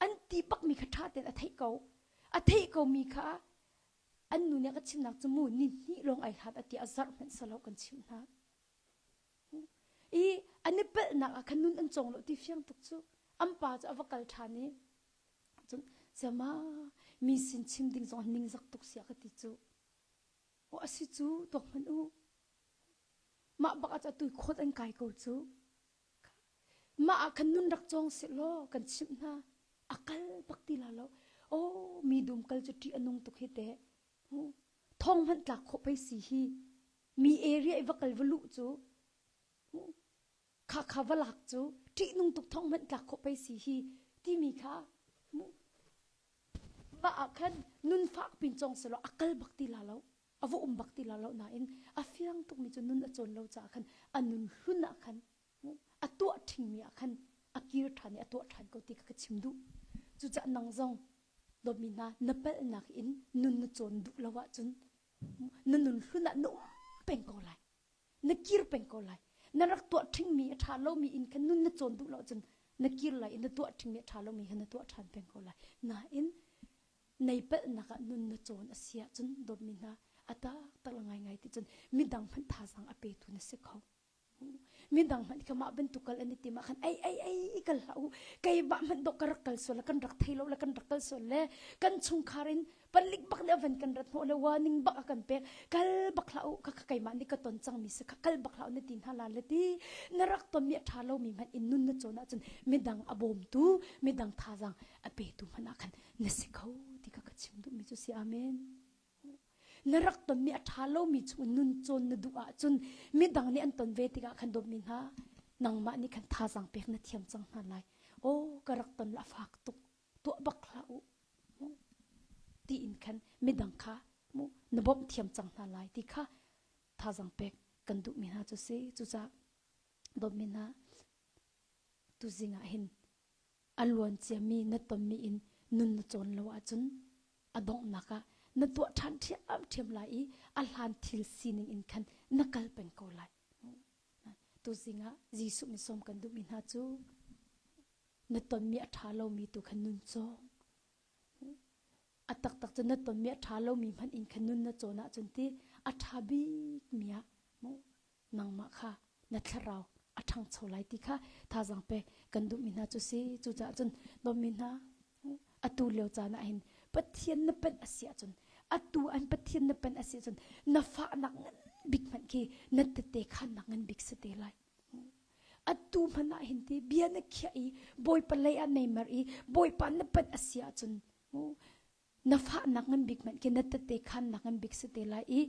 an ti bak mi kha ṭha tein a theih ko a theih ko mi kha an nu nih a ka chimnak cu mu ni hnih lawng ai hlat a ti a zarh hmanh salo kan chimh hna I an i pelhnak ah khan nun an cawng lo ti fiang tuk cu an pa cu a va kal ṭhan i cun siama mi sin chim ding zong ningzak tuk sia ka ti cu aw a si cu tuak hmanh u mah bak ah cu atu khawt an kai ko cu mah ah khan nun rak cawng seh law kan chimh hna a kal bak ti la lo aw mi dum kal cu ṭih a nung tuk hi teh thong hmanh tlak khawh pei si hi mi area i va kal va luh cu kha kha va lak cu ṭihnung tuk thong hmanh tlak khawh pei si hi timi kha mah ah khan nun fak pin cong selaw a kal bak ti la lo a va um bak ti la lo nain a fiang tukmi cu nun a cawn lo caah khan a nun hlun ah khan a tuah ṭhingmi ah khan a kir ṭhan i a tuah ṭhan ko ti kha ka chim duh. Cucaah nang zong dawtmi hna na palhnak in nun na cawn duh lo ahcun na nun hlun ah na um peng ko lai. Na kir peng ko lai. Na rak tuah ṭhingmi a ṭha lomi in khan nun na cawn duh lo ahcun na kir lai i na tuah ṭhingmi a ṭha lomi kha na tuah ṭhan peng ko lai. Nain nei palhnak ah nun na cawn a si ahcun dawtmi hna a taktak le ngaingai ti cun midang hmanh thazaang a petu na si kho. Midang hmanh kha mah bantuk kal an i tim ah khan ei ei ei kal hlah u keimah hmanh dawh ka rak kal sual le kan rak thei lo le kan rak kal sual le kan chungkhar in palik bak nih a van kan rat hnawh le warning bak a kan pek kal bak hlah u kha keimah nih ka ton cangmi si kha kal bak hlah u na ti hna la le ti na rak tonmi a ṭha lomi hmanh in nun na cawn ahcun midang a bawmtu midang thazaang a petu hmanh ah khan na si kho ti kha ka chim duhmi cu si amen. Na rak tonmi a ṭha lomi chung nun cawn na duh ahcun midang nih an ton ve tikah khan dawtmi hna nangmah nih khan thazaang pek na thiam cang hna lai. Aw ka rak ton la fak tuk tuah bak hlah u tiin khan midang kha mu na bawmh thiam cang hna lai ti kha thazaang pek kan duhmi hna cu si. Cucaah dawtmi hna tuzing ah hin a luan ciami na tonmi in nun na cawn lo ahcun a donghnak ah na tuah ṭhan ṭhiamṭhiam lai i a hlan thil sining in khan na kal peng ko lai. Tuzing ah Jesuh nih sawm kan duhmi hna cu na tonmi a ṭha lomi tu khan nun cawng. A taktak cu na tonmi a ṭha lomi hmanh in khan nun na cawn ahcun ti a ṭha bikmi ah nangmah kha na thlarau a ṭhangcho lai ti kha thazaang pek kan duhmi hna cu si. Cucaah cun dawtmi hna atu lio caan ah hin Pathian na panh a si ahcun atu an Pathian na panh a si ahcun na fahnak ngan bik hmanh khi na tete khannak ngan bik si te lai. Atu hmanh ah hin ti bia na khiah i Bawipa lei ah nei mar i Bawipa na panh a si ahcun na fahnak ngan bik hmanh khi na tete khannak ngan bik si te lai i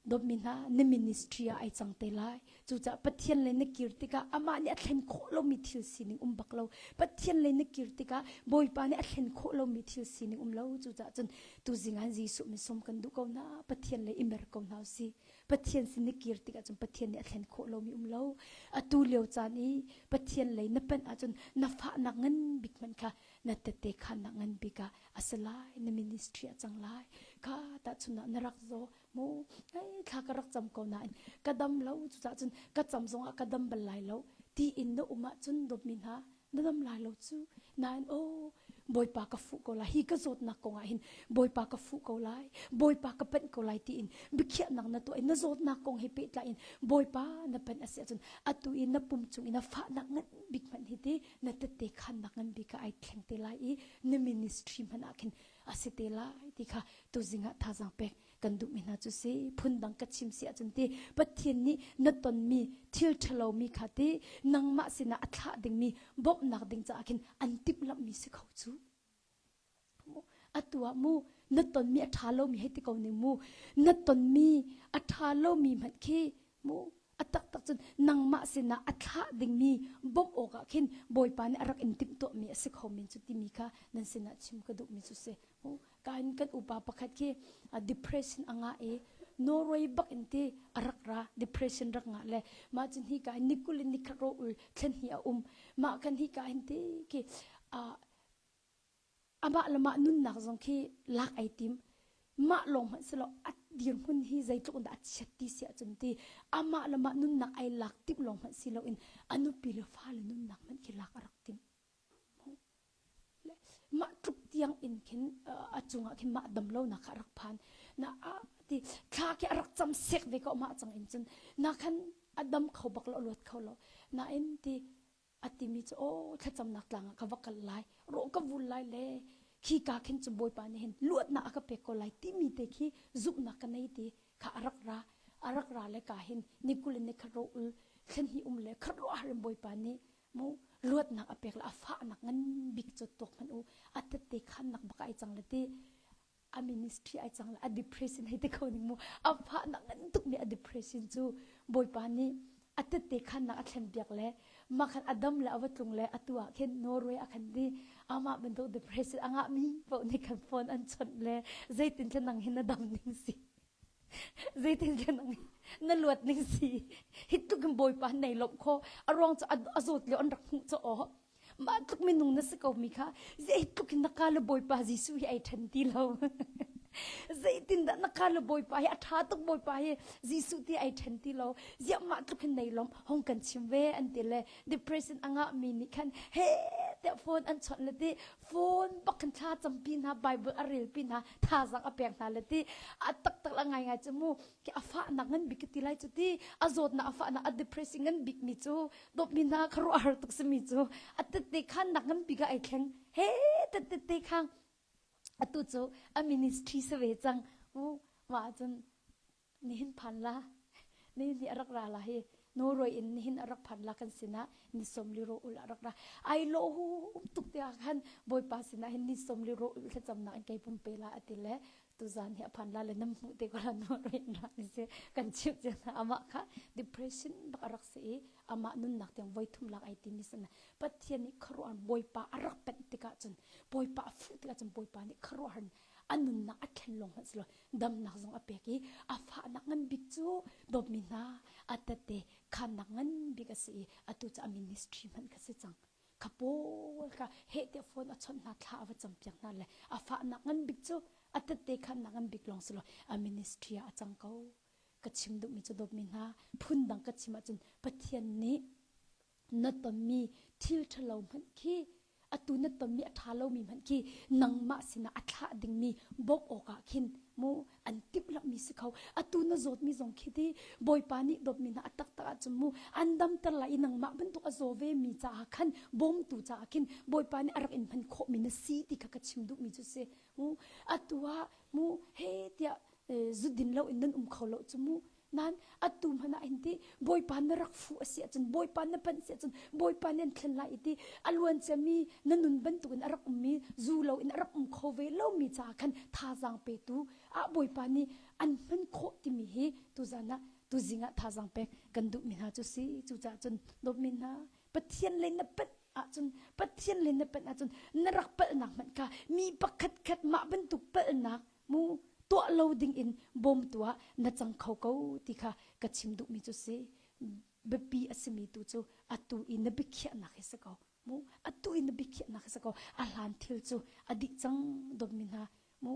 dawtmi hna na ministry ah ai cang te lai cucaah Pathian lei na kir tikah amah nih a thlen khawh lomi thil sining um bak lo Pathian lei na kir tikah Bawipa nih a thlen khawh lomi thil sining um lo cucaah cun tuzing ah Jesuh min sawm kan duh ko hna Pathian lei i mer ko hna usih Pathian sin na kir tikah cun Pathian nih a thlen khawh lomi um lo atu lio caan i Pathian lei na panh ahcun na fahnak ngan bik hmanh kha na tete khannak ngan bik ah a si lai na ministry a cang lai kha tahchun ah na rak zaw mu hei thla ka rak cam ko nain ka dam lo cucaah cun ka cam zongah ka dam bal lai lo ti in na um ahcun dawtmi hna na dam lai lo cu nain oh Bawipa ka fuh ko lai hi ka zawtnak kong ah hin Bawipa ka fuh ko lai Bawipa ka panh ko lai tiin biakhiahnak na tuah i na zawtnak kong he pehtlai in Bawipa na panh a si ahcun atu i na pum cung i na fahnak ngan bik hmanh hi ti na tette khannak ngan bik ah ai thleng te lai i na ministry hmanh ah khin a si te lai ti kha tuzing ah thazaang pek. kan duhmi hna cu si. Phundang ka chim si ahcun ti Pathian nih na tonmi thil ṭhalomi kha ti nangmah sinah a thlah dingmi bawmhnak ding caah khin an timhlamhmi si kho cu. Atu ah mu na tonmi a ṭha lomi hei ti ko ning mu na tonmi a ṭha lomi hmanh khi mu a taktak cun nangmah sinah a thlah dingmi bawmh awkah khin Bawipa nih a rak in timhtuahmi a si kho men cu timi kha nan sinah chim ka duhmi cu si. Kain kan upa pakhat khi depression a ngah i Norway bak in ti a rak ra depression rak ngah le mah cun hi ka nikul in nikhat ro ul thlen hi a um mah kan hi ka hin ti khi amah le mah nunnak zong khi lak ai tim mah lawng hmanh si lo a dirhmun hi zeitluk in dah a chiat ti si ahcun ti amah le mah nunnak ai lak timh lawng hmanh si loin a nupi le fale nunnak hmanh khi lak a rak tim mah tluk tiang in khin a cungah khin mah dam lonak kha a rak phan na a ti thla khi a rak cam sek ve ko mah cang in cun na khan a dam kho bak lo luat kho lo nain ti a timi cu aw thlacamnak tlang ah ka va kal lai rawh ka vul lai le khi ka khin cu bawipa nih hin luatnak a ka pek ko lai timi te khi zumhnak ka nei ti kha a rak ra a rak ra le ka hin nikul in nikhat ro ul thlen hi um le khat ruah harim bawipa nih mu luatnak a pek le a fahnak ngan bik cu tuak hmanh u a tette khannak bak ai cang le ti a ministry ai cang le a depression hei te kho ning mu a fahnak ngan tuk mi a depression cu bawipa nih a tette khannak a thlen piak le mah khan a dam le a va tlung le atu ah khin Norway a khan di amah bantuk depression a ngah mi paoh nih khan phone an chawnh le zeitin thlen nang hin na dam ning si zeitin thlen nang na luat ning si hi tluk in bawipa nei lawmh kho a ruang cu a zawt lio an rak hmuh cu aw mah tluk minung na si ko mi kha zeitluk in na ka le bawipa Jesuh hi ai ṭhen ti lo zeitindah na ka le bawipa hi a ṭha tuk bawipa hi Jesuh ti ai ṭhen ti lo ziah mah tluk hin nei lom hong kan chim ve an ti le depression a ngah mi nih khan he tiah phone an chawnh le ti phone bak khan thla campi hna bible a rel pi hna thazaang a pek hna le ti a taktak la ngai ngai cu mu a fahnak ngan bik ka ti lai cu ti a zawtnak a fahnak a depressing ngan bik mi cu dawtmi hna khuaruahhar tuk simi cu a tette khan nak nganpi ka ai thleng he tette khang atu cu a ministry sa ve cang u mah cun nihin phan la nihin hi a rak ra la hi Norway in nihin a rak phan la kan sinah ni som li ro ul a rak ra ai lo hu tuk te ah khan bawipa sinah hin ni som li ro ul thlacamnak in kei pum pe la ati le tuzan hi a phan la le nam hmuh te ko la Norway in ra ni si kan chimh cia hna amah kha depression bak a rak si i amah nunnak tiang voi thum lak ai timi sana Pathian nih khuaruahhar Bawipa a rak penh tikah cun Bawipa a fuh tikah cun Bawipa nih khuaruahhar a nunnak a thlen lawng hmanh silo damnak zong a pek i a fahnak ngan bik cu dawtmi hna a tette khannak ngan bik a si i atu cu a ministry hmanh kha si cang kha pawl kha heh tiah phone a chawnh hna thla a va campiak hna le a fahnak ngan bik cu a tette khannak ngan bik lawng silo a ministry ah a cang ko ka chim duhmi cu dawtmi hna phundang ka chim ahcun Pathian nih na tonmi thil ṭhalo hmanh khi atu na tonmi a ṭha lomi hmanh khi nangmah sinah a thlah dingmi bawmh awkah khin mu an timhlamhmi si kho atu na zawtmi zong khi ti Bawipa nih dawtmi hna a taktak ahcun mu an damter lai i nangmah bantuk a zaw vemi caah khan bawmtu caah khin Bawipa nih a rak in hman khawhmi na si ti kha ka chim duhmi cu si mu atu ah mu he tiah zudin lo in nan um kho lo cu mu nan atu hmanh ah hin ti bawipa na rak fuh a si ahcun bawipa na panh si ahcun bawipa nih an thlen lai i ti a luan ciami na nun bantukin a rak ummi zu lo in a rak um kho ve lomi caah khan thazaang petu ah bawipa nih an hman khawh timi hi tuzan ah tuzing ah thazaang pek kan duhmi hna cu si cucaah cun dawtmi hna Pathian le na panh ahcun Pathian le na panh ahcun na rak palhnak hmanh kha mi pakhat khat mah bantuk palhnak mu tuah lo ding in bawmtu ah na cang kho ko ti kha ka chim duhmi cu si biapi a simi tu cu atu i na biakhiahnak hi si ko mu atu i na biakhiahnak hi si ko a hlan thil cu a dih cang dawtmi hna mu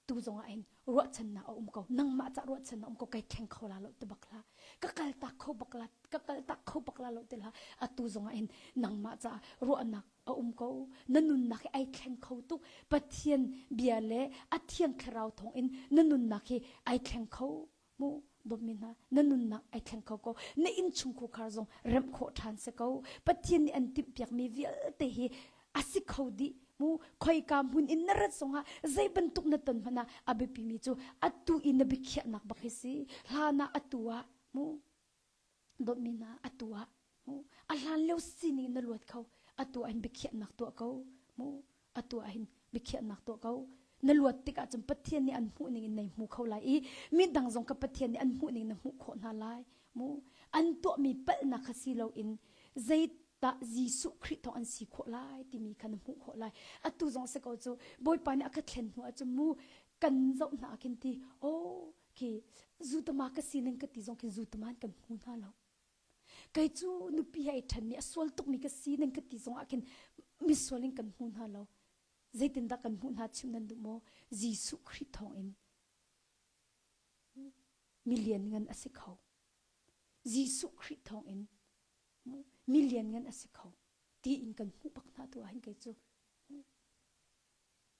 tu zong ah hin ruahchannak a um ko nangmah ca ruahchannak um ko kai thleng kho la lo ti bak la ka kal tak kho bak la ka kal tak kho bak la lo ti la atu zong ah hin nangmah ca ruahnak a um ko na nunnak hi ai thleng kho tuk pathian bia le a thiang thlarau thawng in na nunnak hi ai thleng kho mu dawtmi hna na nunnak ai thleng kho ko na innchung khukhar zong remh khawh ṭhan si ko pathian nih an timhpiakmi vialte hi a si kho dih. Mu khoika hmun in na rat zongah zei bantuk na ton hmanh ah a biapimi cu atu i na biakhiahnak bak hi si. Hlan ah atu ah mu dawtmi hna atu ah mu a hlan lio sining na luat kho atu ah hin biakhiahnak tuah ko mu atu ah hin biakhiahnak tuah ko na luat tikah cun Pathian nih an hmuh ning in nei hmu kho lai i midang zong ka Pathian nih an hmuh ning na hmuh khawh hna lai mu an tuahmi palhnak kha si loin zei tah Jesuh Khrih thawng an si khawh lai timi kha na hmuh khawh lai. Atu zong si ko cu Bawipa nih a ka thlen hnu ahcun mu kan zoh hna ah khin ti oh khi zutama ka sining ka ti zong khin zutama in kan hmu hna lo. Kei cu nupi he ai ṭhenmi a sual tukmi ka si nan ka ti zong ah khin misual in kan hmu hna lo. Zeitindah kan hmuh hna chim nan duh maw? Jesuh Khrih thawng in mi lianngan a si kho. Jesuh Khrih thawng in mi lianngan a si kho tiin kan hmuh bak hna tu ah hin kei cu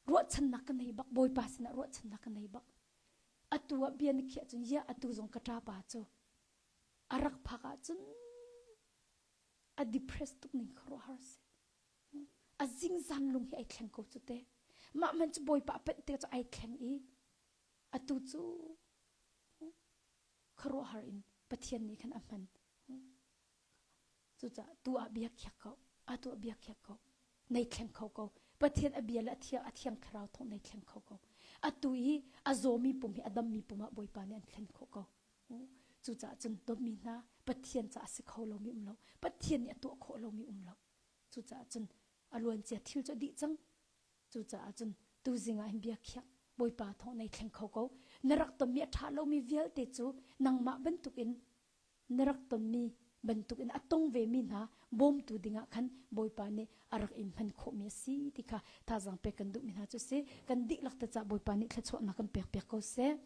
ruahchannak ka nei bak bawipa sinah ruahchannak ka nei bak atu ah bia na khiah cun ya atu zong ka ṭapa cu a rak phak ahcun a depressed tuk ning khuaruahhar si a zingzan lung hi ai thleng ko cu te mah man cu bawipa a panh te cu ai thleng i atu cu khuaruahhar in Pathian nih khan a hman. Cucaah tu ah bia khiak ko, atu ah bia khiak ko, nei thleng kho ko. Pathian a bia le a thiang, a thiang thlarau thawng nei thleng kho ko. Atu i a zawmi pum hi a dammi pum ah Bawipa nih an thlen khawh ko. Cucaah cun dawtmi hna Pathian caah a si kho lomi um lo. Pathian nih a tuah khawh lomi um lo. Cucaah cun a luancia thil cu a dih cang. Cucaah cun tuzing ah hin bia khiak Bawipa thawng nei thleng kho ko. Na rak tonmi a ṭha lomi vialte cu nangmah bantukin na rak tonmi bantukin a tong vemi hna bawmtu dingah khan Bawipa nih a rak in hman khawhmi a si ti kha thazaang pek kan duhmi hna cu si. Kan dihlak te caah Bawipa nih thluachuahnak kan pek piak ko seh.